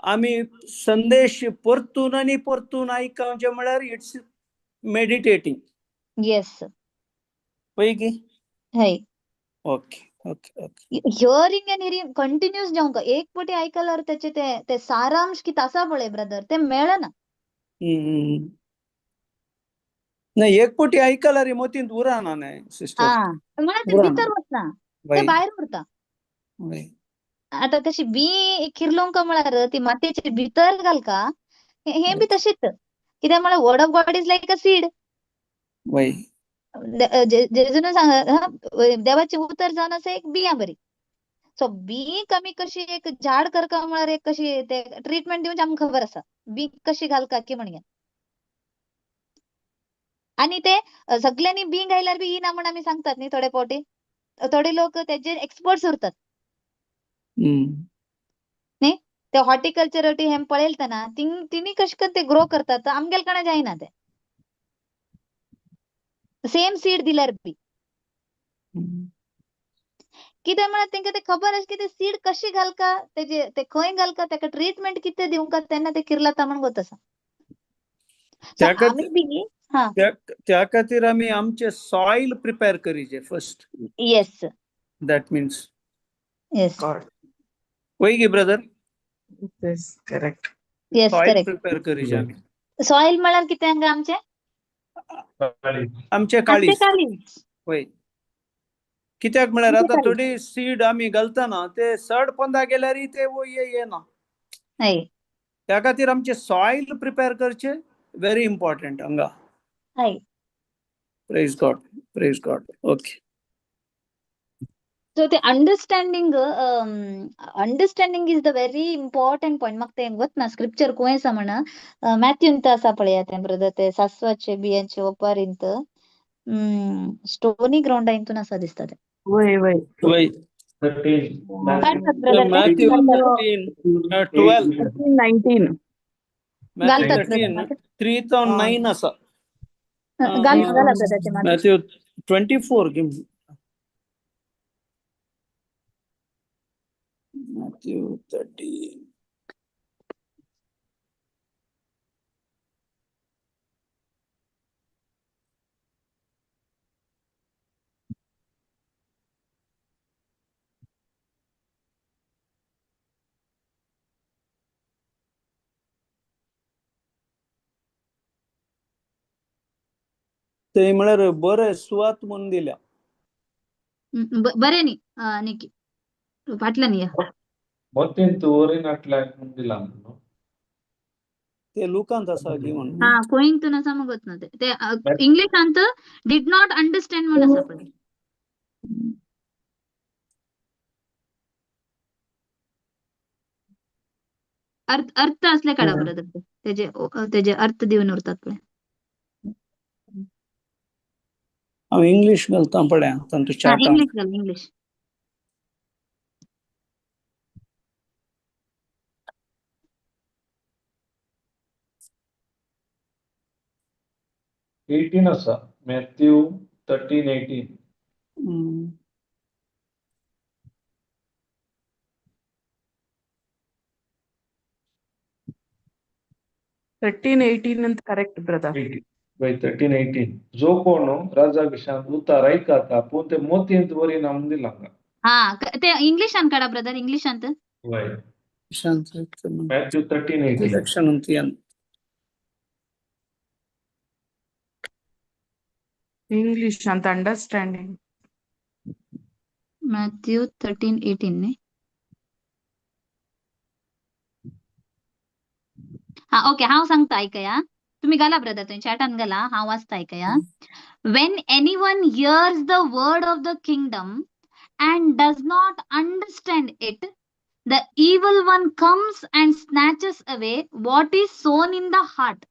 आमी संदेश परतून आनी परतून आयकवचें म्हळ्यार it's meditating. Yes. पळय की? हय. Okay okay okay. Hearing and hearing continuous जावंक एक पटी आयकल्यार तेचे ते ते सारांश कितें आसा पळय ब्रदर ते मेळना. नाही, एक पटी आयकल्यार मतींत उरना न्हय सिस्टर. म्हळ्यार ते भितर वचना, ते भायर उरता. आतां तशी बी किर्लोंक म्हळ्यार ती मातयेचे भितर घालका, हें बी तशीच. कित्याक म्हळ्यार word of God is like a seed. जेजून सांग देवाचें उतर जावन आसा एक बियां बरी. सो बी कमी कशी एक झाड करका म्हळ्यार एक कशी ते ट्रिटमेंट दिवची आमकां खबर आसा, बी कशी घालका की म्हणून. आनी ते सगल्यांनी बी घायल्यार बी येना म्हण आमी सांगतात न्ही थोडे फावटी. थोडे लोक तेजेर एक्सपर्ट्स उरतात न्ही, ते हॉर्टिकल्चर हें पळयतना तिणी कशें करून ते ग्रो करतात, आमगेले कडे जायना ते सेम सीड दिल्यार बी. कित्याक म्हळ्यार तेंका ते खबर आसा की ते सीड कशी घालका, तेजे ते खंय घालका, तेका ट्रिटमेंट कितें दिवंका तेन्ना ते किर्लता म्हण गोत आसा. आमी बी त्या खातीर आमी आमचे सॉयल प्रिपेर करीचे first. Yes. That means yes. वय की brother? Yes, correct. Yes, soil correct. Prepare करीचे आमी. सॉयल म्हळ्यार कितें हांगा आमचें? आमचें काळीज. काळीज. वय. कित्याक म्हळ्यार आतां थोडी सीड आमी घालतना ते सड पोंदा गेल्यार ते येना. त्या खातीर आमचें सॉयल प्रिपेर करचें व्हेरी इम्पॉर्टंट हांगा. Praise God, praise God. Okay. So ते understanding understanding is the very important point. म्हाका तें वतना स्क्रिप्चर खंय आसा म्हण मॅथ्यूंत आसा पळया तें ब्रदर, ते सासवाचे बियांचे ओपारींत स्टोनी ग्राउंडा हितून आसा दिसता तें. वय वय. वय. काडटात ब्रदर. मॅथ्यू 13 12 19. मॅथ्यू घालतात 13 3 तो 9 आसा. घाल घाला ब्रदर ते. Matthew 24 give. मॅथ्यू 13. ते म्हळ्यार बरें सुवात म्हणून दिल्या. बरें न्ही निकी फाटल्यान या. मोतींत ओरिनाटल्याक म्हणून दिला. ते लुकांत आसा गी म्हणून. हा, कोइंतून आसा मगत ना ते. ते इंग्लिशांत did not understand म्हूण आसा पळय. अर्थ अर्थ असले काडा ब्रदर, तेजे तेजे अर्थ दिवन उरतात पळय. हांव इंग्लीश घालता पळय तांतू हा, चार्टान. इंग्लिश घाल, इंग्लिश. 18 आसा, मॅथ्यू 13:18. 13:18 ಅಂತ ಕರೆಕ್ಟ್ ಬ್ರದರ್. बाय 13:18. जो कोण राजा विशांत उतार ऐकाता पूण ते मोतयेंत वरी ना दिलांगा. हा, ते इंग्लिशान काडा ब्रदर, इंग्लिशांत. वय. शांत. मॅथ्यू 13:18. लक्षण अंत. ಇಂಗ್ಲಿಷ್ ಅಂತ ಅಂಡರ್ಸ್ಟ್ಯಾಂಡಿಂಗ್. मॅथ्यू 13:18 न्ही? हा, ओके, हांव सांगता, आयकया. तुम्ही घाला ब्रदर, तुम्ही चॅटान घाला, हांव वाचता, आयकया. When anyone hears the word of the kingdom and does not understand it, the evil one comes and snatches away what is sown in the heart.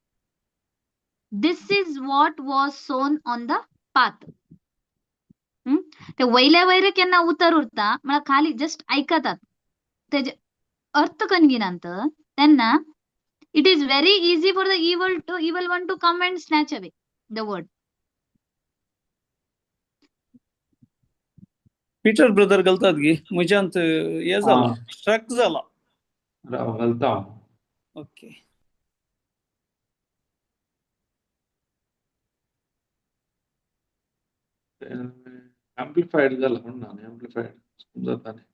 This is what was sown on the path. ते वयल्या वयर केन्ना उतर उरता म्हळ्यार खाली just आयकतात, तेजे अर्थ कन्न घेनात, तेन्ना it is very easy for the evil one to come and snatch away the word. Peter brother घालतात गी, म्हज्यांत हे जाला, स्ट्रक जाला. राव, घालता हांव. ओके. एम्प्लिफाईड जाला म्हण ना, एम्प्लिफाईड समजता न्ही.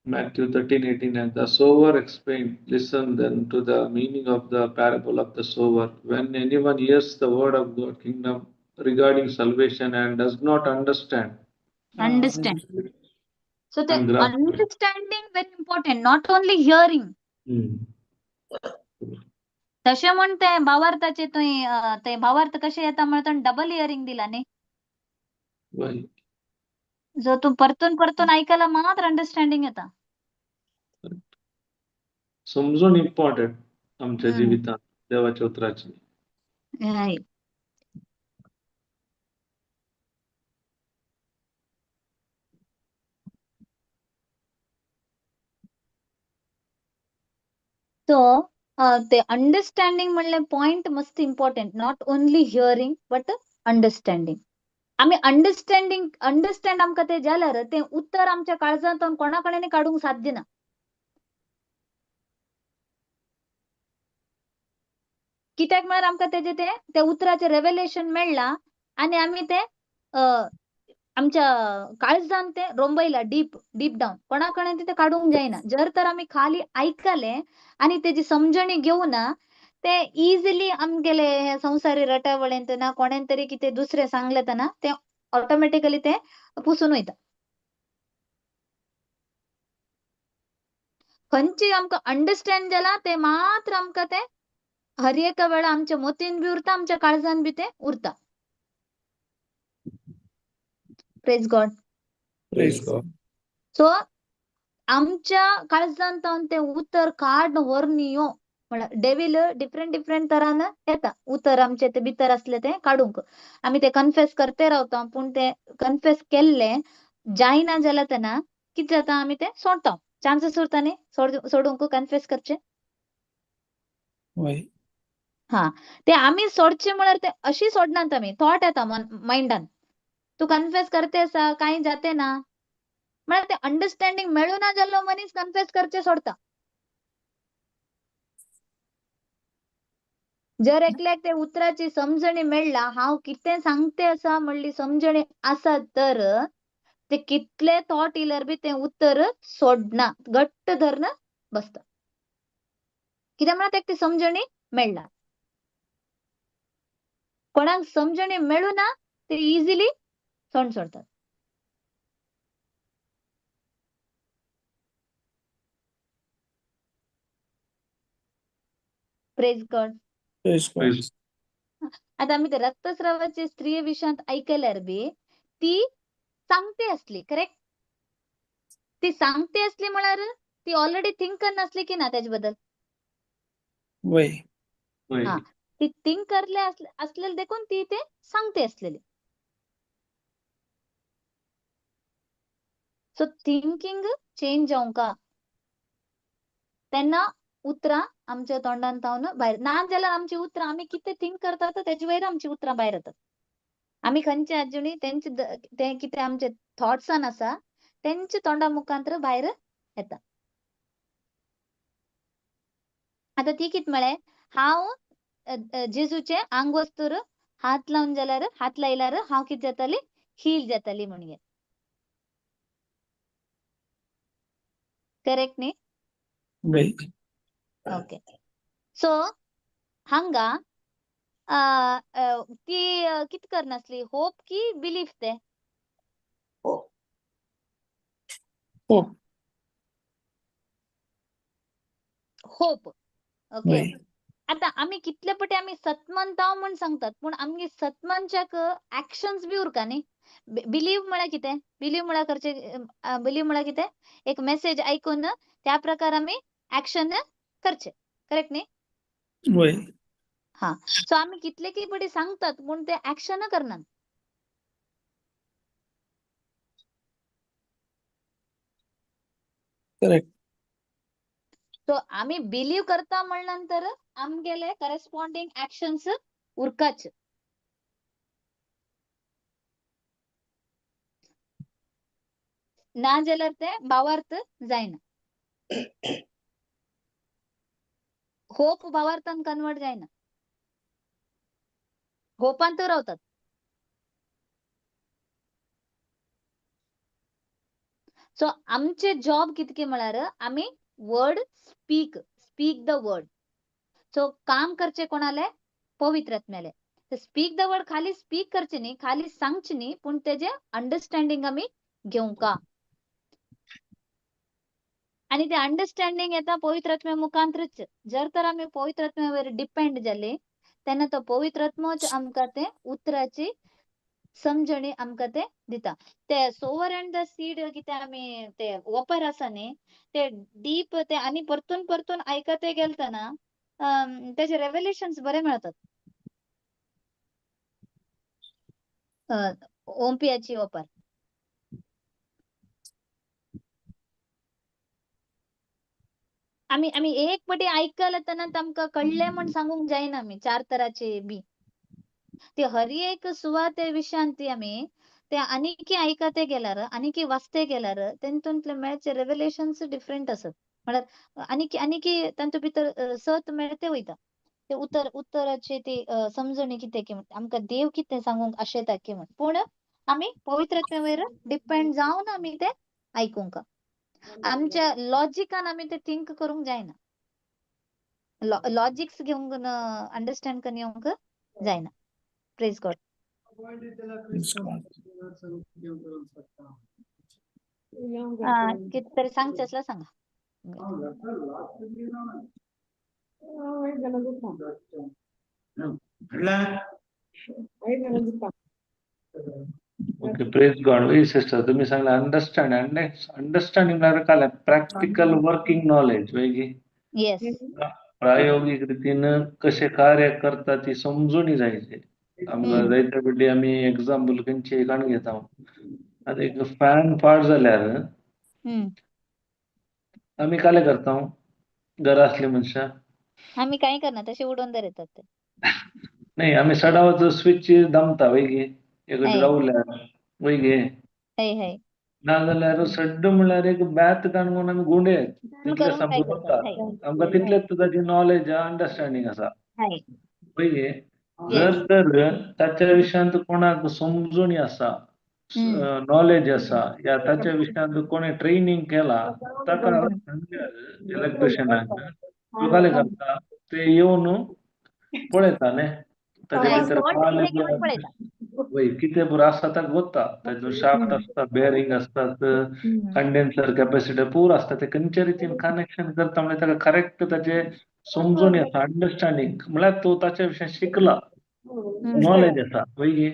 Matthew 13:18. And the sower explained, listen then to the meaning of the parable of the sower. When anyone hears the word of God kingdom regarding salvation and does not understand. Understand. So the And grasp it. Understanding very important, not only hearing. तशें म्हण ते भावार्थाचे तुवें ते भावार्थ कशें येता म्हळ्यार double hearing दिला न्ही. वय. जो तूं परतून परतून आयकला मात्र अंडरस्टँडिंग येता. समजून इम्पॉर्टंट आमच्या जिवितांत देवाच्या उतराची. हय. सो ते अंडरस्टँडिंग म्हणलें पॉयंट मस्त important, not only hearing but understanding. आमी अंडरस्टँडिंग अंडरस्टँड आमकां तें जाल्यार तें उत्तर आमच्या काळजांत कोणा कडेन काडूंक साध्य ना. कित्याक म्हळ्यार आमकां तेजें तें त्या उतराचें रेवलेशन मेळ्ळां आनी आमी तें आमच्या काळजान तें रोंबयलां डीप डीप डावन, कोणा कडेन तें काडूंक जायना. जर तर आमी खाली आयकलें आनी तेजी समजणी घेवना, ते इजिली आमगेले हे संवसारी रटावळेंत ना कोणेन तरी कितें दुसरें सांगलें तेन्ना तें ऑटोमॅटिकली तें पुसून वयता. खंयची आमकां अंडरस्टँड जालां तें मात्र आमकां तें हर एका वेळा आमच्या मतीन बी उरता, आमच्या काळजान बी तें उरता. Praise God. Praise God. So आमच्या काळजान तावन तें उतर काड व्हरून यो म्हळ्यार डेवील डिफरंट डिफरंट तरान येता उतर आमचे ते भितर आसले तें काडूंक. आमी ते कन्फेस करते रावता, पूण ते कन्फेस केल्ले जायना जाल्यार तेन्ना कितें जाता, आमी ते सोडटा, चान्सीस उरता न्ही सोडूंक कन्फेस करचे. वय. हा, ते आमी सोडचे म्हळ्यार ते अशी सोडनात आमी, थॉट येता मायंडान, तूं कन्फेस करते आसा कांय जाते ना, म्हळ्यार ते अंडरस्टँडिंग मेळूना जाल्लो मनीस कन्फेस करचे सोडता. जर एकल्याक ते उतराची समजणी मेळ्ळा, हांव कितें सांगते आसा म्हणली समजणी आसा, तर ते कितले थॉट येयल्यार बी तें उतर सोडना, घट्ट धरून बसता. कित्याक म्हळ्यार तेका ती समजणी मेळ्ळा. कोणाक समजणी मेळूना ते इजिली सोड सोडतात. Praise God. Praise God. आता आमी ते रक्तस्रावाचे स्त्रिये विशयांत आयकल्यार बी ती सांगते असली, करेक्ट? ती सांगते असली म्हळ्यार ती ऑलरेडी थिंक करनासली की ना तेजे बद्दल? वय. हा, ती थिंक करले असलेले देखून ती ते सांगते असलेली. सो थिंकिंग चेंज जावंक तेन्ना उतरां आमच्या तोंडान तावन भायर ना जाल्यार आमची उतरां आमी कितें थिंक करतात तेजे वयर आमची उतरां भायर येतात. आमी खंयचे आजुनी तेंचे ते कितें आमचे थॉट्सान आसा तेंचे तोंडा मुखांतर भायर येता. आतां ती कितें म्हळें, हांव जेजूचे आंगवस्तूर हात लावन जाल्यार, हात लायल्यार हांव कितें जाताली, हील जाताली म्हणून. करेक्ट न्ही? ओके. सो हांगा ती कितें करनासली, होप की बिलीफ ते? होप. होप. ओके. आता आमी कितले पटी आमी सतमनताव म्हण सांगतात, पूण आमगे सतमनच्याक एक्शन्स बी उरका न्ही. बिलीव म्हळ्यार कितें? बिलीव म्हळ्यार करचे, बिलीव म्हळ्यार कितें? एक मेसेज आयकून त्या प्रकार आमी एक्शन करचे, करेक्ट न्ही? हा, सो आमी कितले की पटी सांगतात पूण ते एक्शन करनात. करेक्ट. सो आमी बिलीव करता म्हणल्या नंतर आमगेले करस्पॉन्डिंग एक्शन्स उरकाच. ना जाल्यार ते भावार्थ जायना, होप भावार्थान कन्वर्ट जायना, होपांत रावतात. सो आमचे जॉब कितके म्हळ्यार आमी word speak, speak the word. So काम करचे कोणाले? पवित्र आत्म्याले. स्पीक the word खाली स्पीक करचे न्ही, खाली सांगचे न्ही, पूण तेजे अंडरस्टँडिंग आमी घेवंका. आनी ते अंडरस्टँडिंग येता पवित्र आत्म्या मुखांतरच. जर तर आमी पवित्र आत्म्या वयर डिपेंड जाले तेन्ना तो पवित्र आत्मोच आमकां ते उतराची समजणी आमकां ते दिता. ते सोवर अँड the seed कितें आमी ते वोपर आसा न्ही, ते डीप ते आनी परतून परतून आयकते गेलतना तेजे रेवलेशन्स बरे मेळतात. ओमपियाची ओपार. आमी आमी एक पटी आयकले तेन्ना आमकां कळ्ळें म्हण सांगूंक जायना. आमी चार तराचे बी ते हर एक सुवाते विशयान ती आमी ते आनीकी आयकते गेल्यार, आनीकी वाचते गेल्यार तेतूंतले मेळचे रेवलेशन्स डिफरंट आसत. म्हळ्यार आनीकी आनीकी तांतू भितर सत मेळते वयता. ते उतर उत्तराची ती समजणी कितें की आमकां देव कितें सांगूंक आशेता की म्हण, पूण आमी पवित्र आत्म्या वयर डिपेंड जावन आमी ते आयकूंक. आमच्या लॉजिकान आमी ते थिंक करूंक जायना, लॉजिक्स घेवंक अंडरस्टँड करून येवंक जायना. Praise God. कितें तरी सांगचें आसल्यार सांगा. ओके, प्रेज गॉड. वय सिस्टर, तुम्ही सांगला अंडरस्टँड, अंडरस्टँडिंग म्हळ्यार काय? प्रॅक्टिकल वर्किंग नॉलेज वय की? येस. प्रायोगिक रीतीन कशें कार्य करता ती समजून जायचे. आमकां जायते पटी आमी एग्जाम्पल खंयचे काडून घेता. आतां एक फॅन पाड जाल्यार आमी काले करता? घरा असली मनशां आमी कांय करना, तशें उडोवन दवरतात ते. नाही, आमी सडावाचो स्विच दामता वय गे, एक रावल्यार वय गे. हय हय. ना जाल्यार सड्ड म्हणल्यार एक बॅत काडून आमी गुंडे तितले समजता आमकां, तितलेच ताची नॉलेज अंडरस्टँडिंग आसा वय गे. जर तर ताच्या विशयांत कोणाक समजूनी आसा, नॉलेज आसा, या ताच्या विशयांत कोणें ट्रेनिंग केला ताका इलेक्ट्रिशियनाक, तो काले करता ते येवन पळयता न्ही ताचे भितर वय कितें पुरो आसता ताका गोत्ता. ताजो शाफ्ट आसता, बेरिंग आसतात, कंडेन्सर कॅपॅसिटर पुरो आसता. ते खंयच्या रितीन कनेक्शन करता म्हणजे ताका करेक्ट ताचे समजून आसा, अंडरस्टँडिंग म्हळ्यार तो ताच्या विशयान शिकला, नॉलेज आसा वय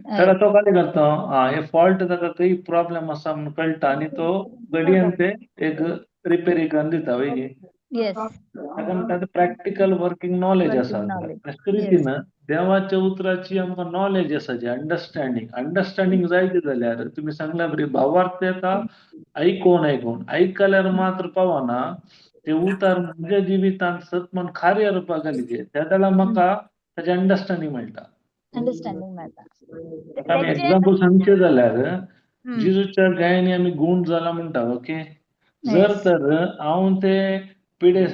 तर तो कितें करता, आं हे फॉल्ट ताका खंय प्रॉब्लेम आसा म्हणून कळटा आनी तो घडयेन ते एक रिपेरी करून दिता वय. ताका म्हणटा प्रॅक्टिकल वर्किंग नॉलेज आसा. तशे रितीन देवाच्या उतराची आमकां नॉलेज आसा, जी अंडरस्टँडिंग अंडरस्टँडिंग जायते जाल्यार तुमी सांगला बरी भावार्थ येता आयकोन आयकोन आयकल्यार मात्र पावना, ते उतर म्हज्या जिवितांत सत म्हण कार्य रुपाक घाली त्या वेळार म्हाका ताजें अंडरस्टँडिंग मेळटा. अंडरस्टँडिंग मेळटा. आतां आमी एग्जाम्पल सांगचें जाल्यार जेजूच्या गायांनी आमी गूण जाला म्हणटा, ओके, जर तर हांव ते पिडे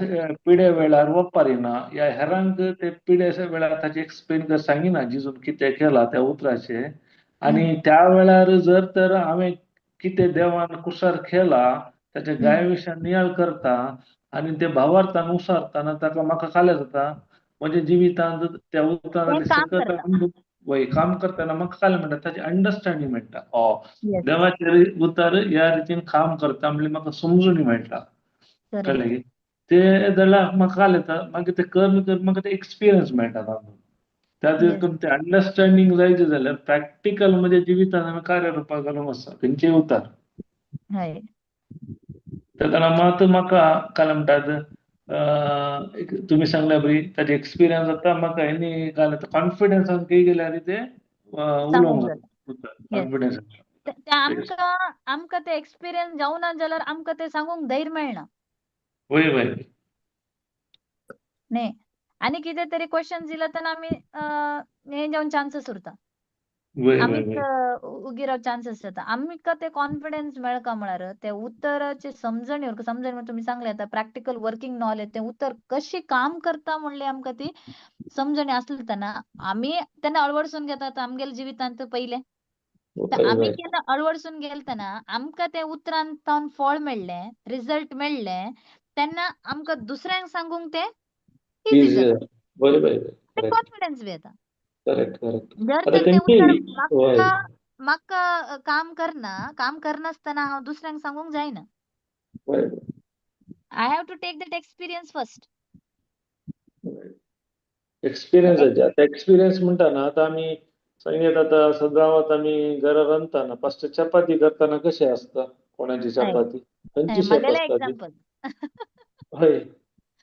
पिडे वेळार वपारिना या हेरांक ते पिडे वेळार ताचे एक्सप्लेन कर सांगिना जेजून कितें केलां त्या उतराचें, आनी त्या वेळार जर तर हांवें कितें देवान कुसार केला ताच्या गाय विशयान नियाळ करता आनी ते भावार्थान उसारतना ताका म्हाका कालें जाता म्हज्या जिवितांत त्या उतरान सकत वय काम करतना म्हाका कालें म्हणटा ताचें अंडरस्टँडिंग मेळटा. देवाचें उतर ह्या रितीन काम करता म्हणल्यार म्हाका समजून मेळटा, कळ्ळें? ते जाल्यार म्हाका काल येता मागीर ते करून करून म्हाका ते एक्सपिरियन्स मेळटा तातूंत. त्या ते अंडरस्टँडिंग जायचे जाल्यार प्रॅक्टिकल म्हज्या जिवितांत आमी कार्य रुपाक घालूंक आसा खंयचेय उतर. तेन्ना मात म्हाका काल म्हणटात तुमी सांगल्या बरी ताजे एक्सपिरियन्स जाता म्हाका एनी काल कॉन्फिडन्सान खंय गेल्यार ते उलोवंक जाता कॉन्फिडन्स. आमकां आमकां ते एक्सपिरियन्स जावना जाल्यार आमकां ते सांगूंक धैर्य मेळना. वय वय न्ही, आनी कितें तरी क्वेश्चन दिले तेन्ना आमी हें जावन चान्सीस उरता, आमीच उगी राव चान्सीस जाता. आमकां ते कॉन्फिडन्स मेळका म्हळ्यार ते उतराचे समजणी, समजणी तुमी सांगले आतां प्रॅक्टिकल वर्किंग नॉलेज, ते उतर कशी काम करता म्हणले आमकां ती समजणी आसली तेन्ना आमी तेन्ना अळवडसून घेतात आमगेल्या जिवितांत पयलें. आमी केन्ना अळवडसून गेलतना आमकां ते उतरान तावन फळ मेळ्ळें, रिजल्ट मेळ्ळें, तेन्ना आमकां दुसऱ्यांक सांगूंक ते इजी जाता, कॉन्फिडन्स बी येता. जर तर ते उतर म्हाका म्हाका काम करना, काम करनासतना हांव दुसऱ्यांक सांगूंक जायना. I have to take that experience first. Experience आतां एक्सपिरियन्स म्हणटा ना, आतां आमी सांगीत आतां सदांच आमी घरा रांदतना फस्ट चपाती करतना कशें आसता, कोणाची चपाती खंयची शेप आसता, हय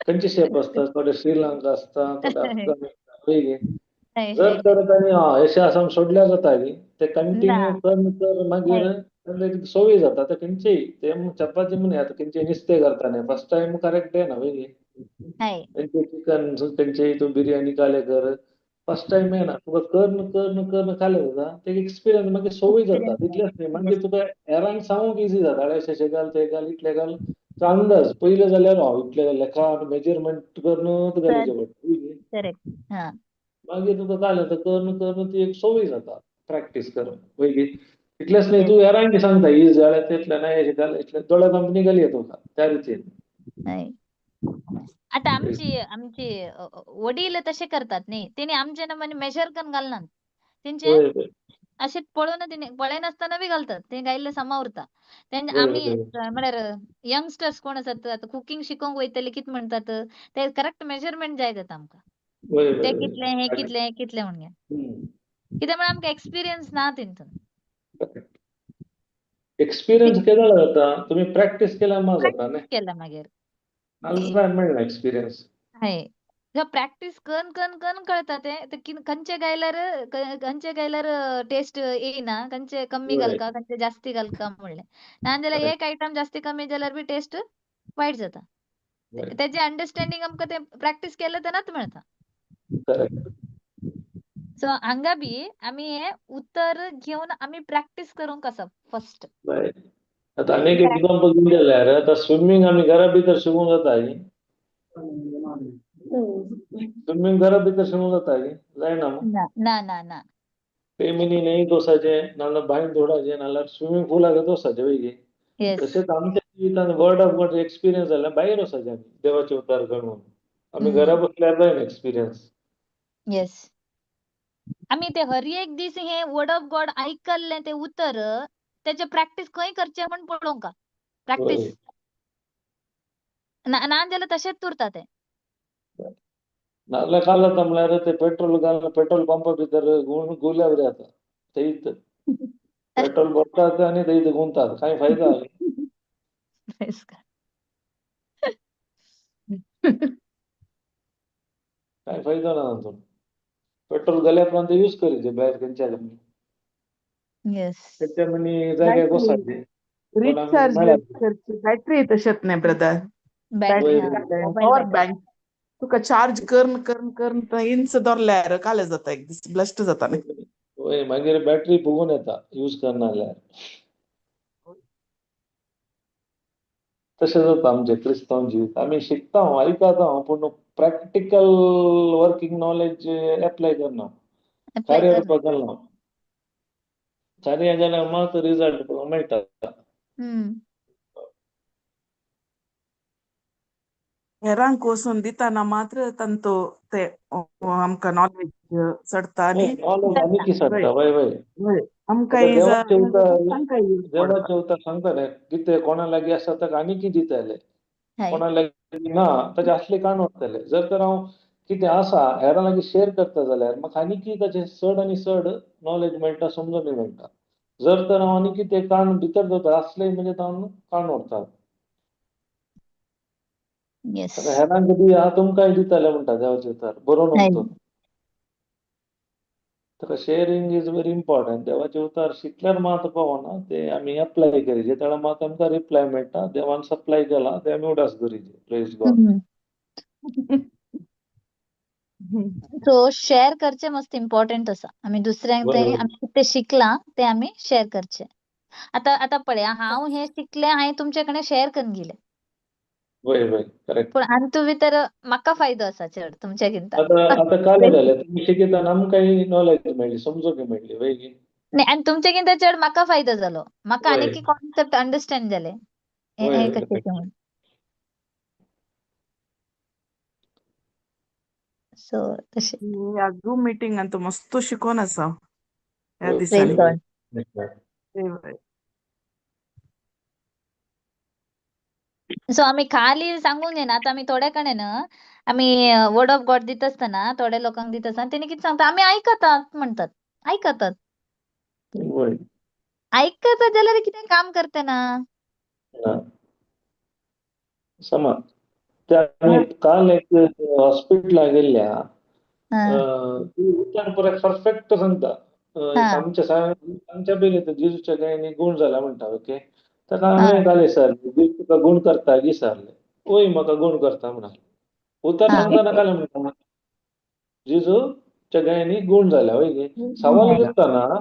खंयची शेप आसता, थोडे श्रीलंका आसता, थोडे अफगाणिस्तान, जर तर तांणी अशें आसा सोडल्यार जाता न्ही, ते कंटिन्यू करून कर मागीर सोयी जाता. आतां खंयचेय ते चपाती म्हूण आतां खंयचेय नुस्तें करता न्ही फस्ट टायम करेक्ट येना वय, खंयचें चिकन खंयचेय तूं बिरयानी काले कर फस्ट टायम येना, तुका करून करून करून खालें जाता ते एक्सपिरियन्स मागीर सोयी जाता. तितलेंच न्ही मागीर तुका हेरांक सांगूंक इजी जाता, अशें घाल तें घाल इतलें घाल, अंदाज पयलें जाल्यार हांव इतलें घाल लेखा मेजरमेंट करून घालचें पडटा, मागीर तुका कालें जाता करून करून ती एक सोयी जाता प्रॅक्टीस करून वय. इतलेंच न्ही तूं हेरांक सांगता is जाल्यार तितलें ना अशें घाल इतलें दोळे कंपनी घाली तुका त्या रितीन. आतां आमची आमची वडील तशें करतात न्ही, तेणी आमचे ना मेजर करून घालनात, तेंचे अशें पळोवन तेणी पळयनासतना बी घालतात, ते घायिल्लें समा उरता. तेंचे आमी म्हळ्यार यंगस्टर्स कोण आसात आतां कुकींग शिकोवंक वयतले कितें म्हणटात ते करेक्ट मेजरमेंट जाय जाता आमकां, ते कितलें हें कितलें हें कितलें म्हणून, कित्याक म्हळ्यार आमकां एक्सपिरियन्स ना तेतून. एक्सपिरियन्स केला जाता तुमी प्रॅक्टीस केल्यार मा जाता न्ही, केला मागीर मेळना एक्सपिरियन्स. हय प्रॅक्टीस करून करून करून कळटा ते खंयचे गायल्यार खंयचे गायल्यार टेस्ट येयना, खंयचे कमी घालका खंयचे जास्ती घालका म्हणलें, नाजाल्यार एक आयटम जास्ती कमी जाल्यार बी टेस्ट वायट जाता. तेजें अंडरस्टँडिंग आमकां ते प्रॅक्टीस केलें तेन्नाच मेळटा. सो हांगा बी आमी हे उतर घेवन आमी प्रॅक्टीस करूंक आसा फस्ट. आतां आनीक एग्जाम्पल दिवंक जाल्यार आतां स्विमींग आमी घरा भितर शिकूंक जाता, स्विमींग घरा भितर शिकूंक जाता जायना? ना ना ना, पेमिनी न्हंयेक वचपाचें नाजाल्यार बांयन धोडाचें नाजाल्यार स्विमींग पुलाक वचपाचें वय. तशेंच आमच्या जिवितांत वर्ड ऑफ गॉड एक्सपिरियन्स जाल्यार भायर वचपाचें आमी देवाचे उतार करून, आमी घरा बसल्यार जायना एक्सपिरियन्स. येस, आमी ते हर एक दीस हे वर्ड ऑफ गॉड आयकल्लें ते उतर तेचे प्रॅक्टीस खंय करचें म्हण पळोवंक प्रॅक्टीस ना जाल्यार तशेंच उरता तें. नाजाल्यार काल जाता म्हळ्यार ते पेट्रोल घाल, पेट्रोल पंपा भितर गुल्यावर जाता थंयच पेट्रोल भरतात आनी थंयच गुंतात, कांय फायदो न्ही. Praise God. कांय फायदो ना तातूंत. पेट्रोल घाल्या उपरांत यूज करीचे भायर खंयच्या येस. खंयच्या मनी जाग्याक बॅटरी वचपाचें कोणाक रिचार्ज मेळत. करची बॅटरी तशेंच न्ही ब्रदर. बॅटरी, वय हा, वय मोबायल पॉवर बॅटरी. बँक तुका चार्ज करन करन करन थंय इंच धरल्यार काले जाता, एक दीस ब्लस्ट जाता न्ही. वय, मागीर बॅटरी फुगून येता यूज करना जाल्यार. तशें जाता आमचें क्रिस्तांव जिवीत. आमी शिकता, आयकता, पूण प्रॅक्टिकल वर्किंग नॉलेज एप्लाय करना, अप्लाय कार्य कर. रुपाक घालना. कार्य जाल्यार मात रिजल्ट पळोवंक मेळटा. हेरांक वचून दिताना मात्र तांचो ते आमकां नॉलेज चडटा आनी नॉलेज आनी कितें वय सरता, वय वय. वय आमकां आतां देवाचें उतर, तांकां यूज पडटा. देवाचें उतर सांगता न्ही, कितें कोणा लागीं आसा ताका आनी कितें दितले, कोणा लागीं ना ताचे असले काण वतले. जर तर हांव कितें आसा हेरां लागीं शेयर करता जाल्यार म्हाका आनी कितें ताचें चड आनी चड नॉलेज मेळटा, समजून मेळटा. जर तर हांव आनी कितें काण भितर दवरता असले, म्हणजे हांव काण व्हरता. आतां हेरांक दी, हांव तुमकांय दितले म्हणटा देवाचें उतर बरोवन उरता. ताका शेअरिंग is very important. देवाचें उतर शिकल्यार मात पावना, ते आमी एप्लाय करीजे, तेन्ना मात आमकां रिप्लाय मेळटा. देवान सप्लाय केला ते आमी उडास करीजे. Praise God. So share करचे मस्त इम्पॉर्टंट आसा. आमी दुसऱ्यांक ते आमी कितें शिकलां ते आमी शेअर करचे. आतां आतां पळया, हांव हें शिकलें, हांवें तुमचे कडेन शेअर करून गेलें. वय वय, करेक्ट. पूण आनी भितर म्हाका फायदो आसा चड तुमच्या किंता. आतां आतां काल जालें तुमी शिकयतना आमकांय नॉलेज मेळ्ळी, समजूंक मेळ्ळी, वय गी? न्ही, आनी तुमचे किंता चड म्हाका फायदो जालो. म्हाका आनीक कॉन्सेप्ट अंडरस्टँड जाले हे कशें म्हणून. सो तशें. ह्या झूम मिटिंगान तूं मस्त शिकोन आसा ह्या प्रेज दिसांनी. गॉड. सो आमी खाली सांगूंक जायना. आतां आमी थोड्या कडेन आमी वर्ड ऑफ गॉड दिता आसतना थोड्या लोकांक दिता आसतना तेणी कितें सांगता, आमी आयकतात म्हणटात, आयकतात. आयकतात जाल्यार कितें काम करता ना. समा ते आमी काल एक हॉस्पिटलाक गेल्ल्या, ती उतर पुराय परफेक्ट सांगता. आमच्या आमच्या पयलीं जेजूच्या गायनी गूण जाला म्हणटा, ओके. ताका हांवें घालें सर, जेजू तुका गूण करता गी विचारलें, वय म्हाका गूण करता म्हणाले. उतर सांगतना कालें म्हणटा जेजूच्या गायनी गूण जाल्या, वय गी. सवाल करतना,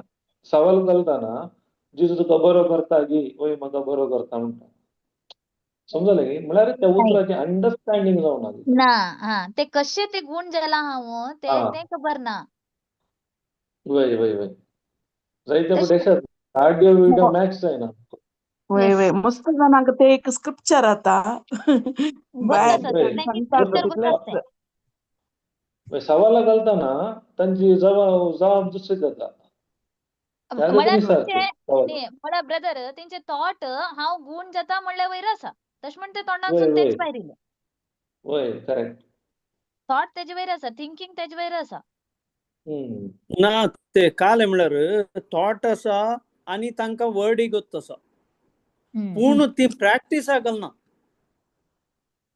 सवाल घालतना जेजू तुका बरो करता गी, वय म्हाका बरो करता म्हणटा. समजलें गी? म्हळ्यार त्या उतराचें अंडरस्टँडींग जावना. ना, हा, ते कशें ते गूण जाला हांव ते ते खबर ना. वय वय वय, जायते फुडें ऑडियो विडियो मॅच जायना. वय वय, मस्त जाणांक ते एक स्क्रिप्चर आतां सवाला घालतना तांची जबाब जबाब दुसरी जाता. म्हळ्यार ब्रदर तेंचे थॉट हांव गूण जाता म्हणल्यार वयर आसा, तशें म्हण ते तोंडांतसून तेंच भायर येयलें. वय, करेक्ट. थॉट तेजे वयर आसा, थिंकींग तेजे वयर आसा. ना ते काल म्हळ्यार थॉट आसा आनी तांकां वर्डय गोत्त आसा, पूण ती प्रॅक्टिसाक घालना.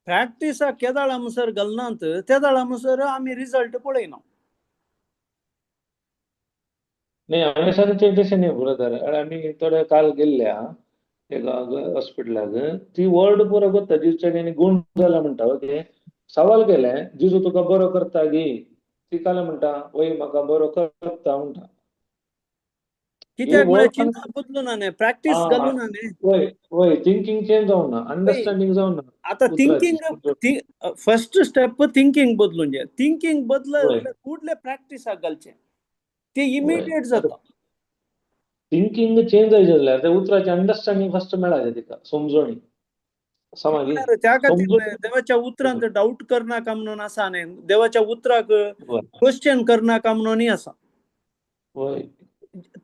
प्रॅक्टिसाक केदाळा म्हणसर घालनात तेदाळा म्हणसर आमी रिजल्ट पळयना. न्ही, हांवें सांगचें तशें न्ही ब्रदर. आमी थोडे काल गेल्ल्या एका हॉस्पिटलाक, ती वर्ड पुरो करता जेजूच्या आनी गूण जाला म्हणटा, ओके. सवाल केलें, जेजू तुका बरो करता गी, ती काल म्हणटा वय म्हाका बरो करता म्हणटा. कित्याक म्हळ्यार चिंता बदलूना न्ही, प्रॅक्टीस घालूना न्ही. वय वय, थिंकींग चेंज जावना, अंडरस्टँडींग जावना. आतां थिंकींग फर्स्ट स्टेप थिंकींग बदलून जाय. थिंकींग बदल कुडले प्रॅक्टिसाक घालचें, ते इमिडिएट जाता. थिंकींग चेंज जायचे जाल्यार त्या उतराचें अंडरस्टँडींग फर्स्ट मेळाचें तिका, समजणी. त्या खातीर देवाच्या उतरांत डावट करनाका म्हणून आसा न्ही, देवाच्या उतराक क्वेश्चन करनाका म्हणूनय आसा.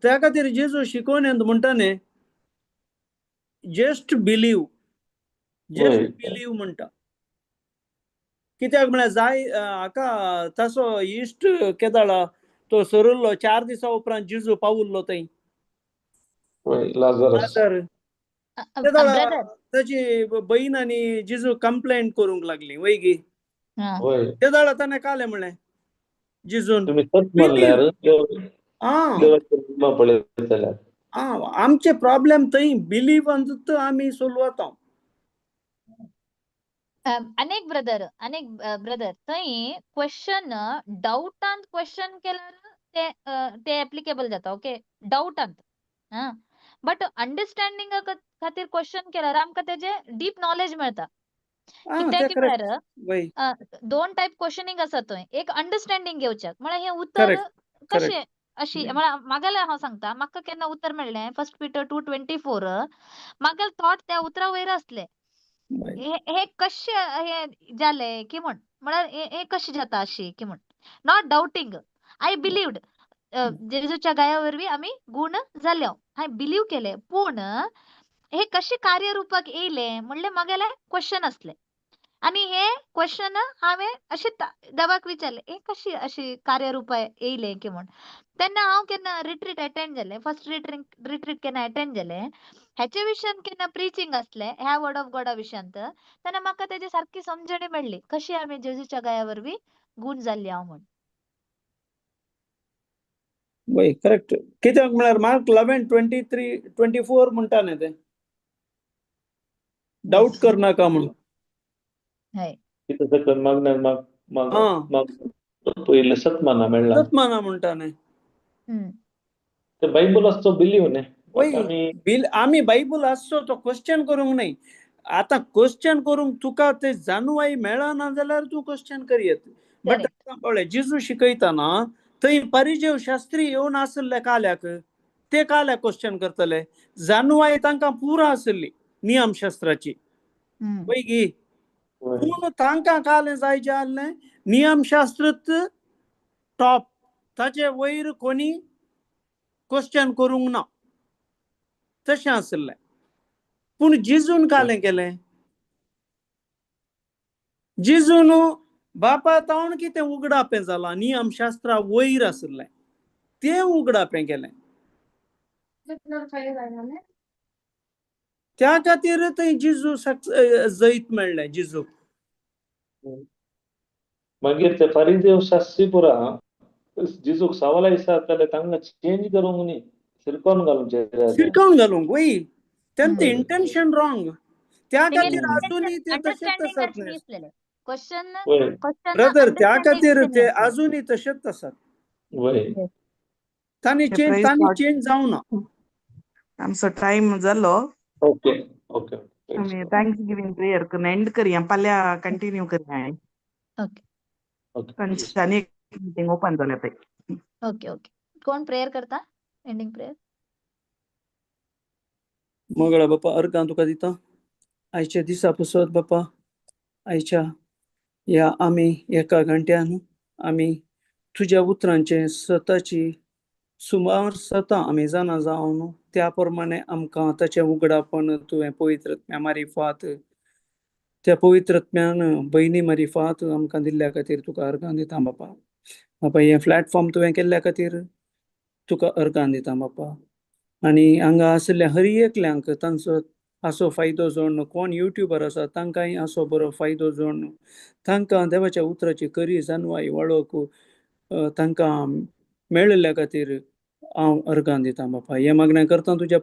त्या खातीर जेजू शिकोवणेंत म्हणटा न्ही, जस्ट बिलीव, जस्ट बिलीव म्हणटा. कित्याक म्हळ्यार जाय हाका तसो इश्ट केदाळा तो सरुल्लो 4 दिसां उपरांत जिजू पावुल्लो थंय. वय लाजरस. लाजर. तेदाळा ब्रदर. ताची बहीण आनी जिजू कंप्लेंट करूंक लागली वय गी. वय. तेदाळा ताणें कालें म्हणलें जिजून तुमी सत म्हणल्यार आं देवाची महिमा पळयतले. आं आमचे प्रॉब्लेम थंय बिलीवांतूच आमी सोल्व जाता. अनेक ब्रदर, अनेक ब्रदर थंय क्वेश्चन डाउटांत क्वेश्चन केल्यार ते ते एप्लिकेबल जाता. ओके, डाउटांत. आं, बट अंडरस्टँडिंगा खातीर क्वेश्चन केल्यार आमकां तेजे डीप नॉलेज मेळटा. आं कित्याक तें की करेक्ट. म्हळ्यार वय. दोन टायप क्वेश्चनिंग आसा थंय. एक अंडरस्टँडिंग घेवच्याक म्हळ्यार हें उतर करेक्ट करेक्ट. कशें अशी म्हळ्यार म्हागेलें हांव सांगता, म्हाका केन्ना उतर मेळ्ळें फर्स्ट पीटर 2:24, म्हागेलें थॉट त्या उतरा वयर आसलें. वय. हे हे कशें हे जालें की म्हण, म्हळ्यार हे हे कशें जाता अशी की म्हण, not doubting, I believed. जेजूच्या गाया वरवीं आमी गूण जाले, हांवें बिलीव केलें, पूण हे कशें कार्यरुपाक येयलें म्हणलें म्हागेलें क्वेश्चन आसलें. आनी हे क्वेश्चन हांवें अशें देवाक विचारलें, हे कशी अशी कार्यरुपा येयलें की म्हण. तेन्ना हांव केन्ना रिट्रीट अटेंड जालें, फर्स्ट रिट्रीट रिट्रीट केन्ना अटेंड जालें, हेचे विशयान केन्ना प्रिचींग आसलें ह्या वर्ड ऑफ गॉडा विशयांत, तेन्ना म्हाका तेजी सारकी समजणी मेळ्ळी कशी आमी जेजूच्या गाया वरवीं गूण जाल्ली हांव म्हण. वय करेक्ट. कित्याक म्हळ्यार मार्क 11:23-24 म्हणटा न्ही तें, डाउट करनाका म्हणून. हय. कितें सकयल मागण्यान माग माग आं माग पयलें सतमाना मेळ्ळा. सतमाना म्हणटा न्ही. ते बायबल आसचो बिलीव न्ही. वय. आमी बिल आमी बायबल आसचो तो क्वेश्चन करूंक न्हय. आतां क्वेश्चन करूंक तुका ते जाणवाय मेळना जाल्यार तूं क्वेश्चन करयेत. बट पळय जेजू शिकयतना थंय परिजेव शास्त्री येवन आसले काल्याक, ते काल्याक क्वेश्चन करतले. जाणवाय तांकां पुरा आसली नियमशास्त्राची. वय गी. पूण तांकां कालें जायचें आहलें नियमशास्त्रच टॉप, ताचे वयर कोणी क्वेश्चन करूंक ना तशें आसलें. पूण जिजून कालें केलें, जिजून बापा तावन कितें उगडापें जालां नियमशास्त्रा वयर आसलें तें उगडापें केलें. त्या खातीर थंय जिजू जैत मेळ्ळें जिजूक. मागीर ते फारिजेव शास्त्री पुरा जिजूक सवाल विचारताले, तांकां चेंज करूंक न्ही, सिरकोन घालूंक चेहऱ्याचेर. सिरकावन घालूंक वय. तेंचें इंटेन्शन रॉंग, त्या खातीर अजूनय ते तशेंच आसात न्ही क्वेश्चन ब्रदर, त्या खातीर ते अजूनय तशेंच आसात. वय. तांणी चेंज तांणी चेंज जावना. आमचो टायम जालो. Okay okay. आमी thanks giving prayer करून एंड करया, फाल्यां कंटिन्यू करया. ओके. आनी एक मिटींग ओपन जाल्या पळय. Okay okay. कोण प्रेयर करता एंडिंग प्रेयर? मंगळा बापा अर्गां तुका दिता आयच्या दिसा पुसत बापा. आयच्या ह्या आमी एका घंट्यान आमी तुज्या उतरांचे सताची सुमार सतां आमी जाणा जावन त्या प्रमाणे आमकां ताचें उगडापण तुवें पवित्र मारिफात त्या पवित्रत्म्यान भयणी मारिफात आमकां दिल्ल्या खातीर तुका अर्गां दिता बापा. बापा हें प्लॅटफॉर्म तुवें केल्ल्या खातीर तुका अर्गां दिता बापा. आनी हांगा आशिल्ल्या हर एकल्यांक तांचो असो फायदो जोडून, कोण युट्यूबर आसा तांकांय असो बरो फायदो जोडून तांकां देवाच्या उतराची खरी जाणवाय वळख तांकां मेळिल्ल्या खातीर हांव अर्गां दिता बापा. हें मागणें करता तुज्या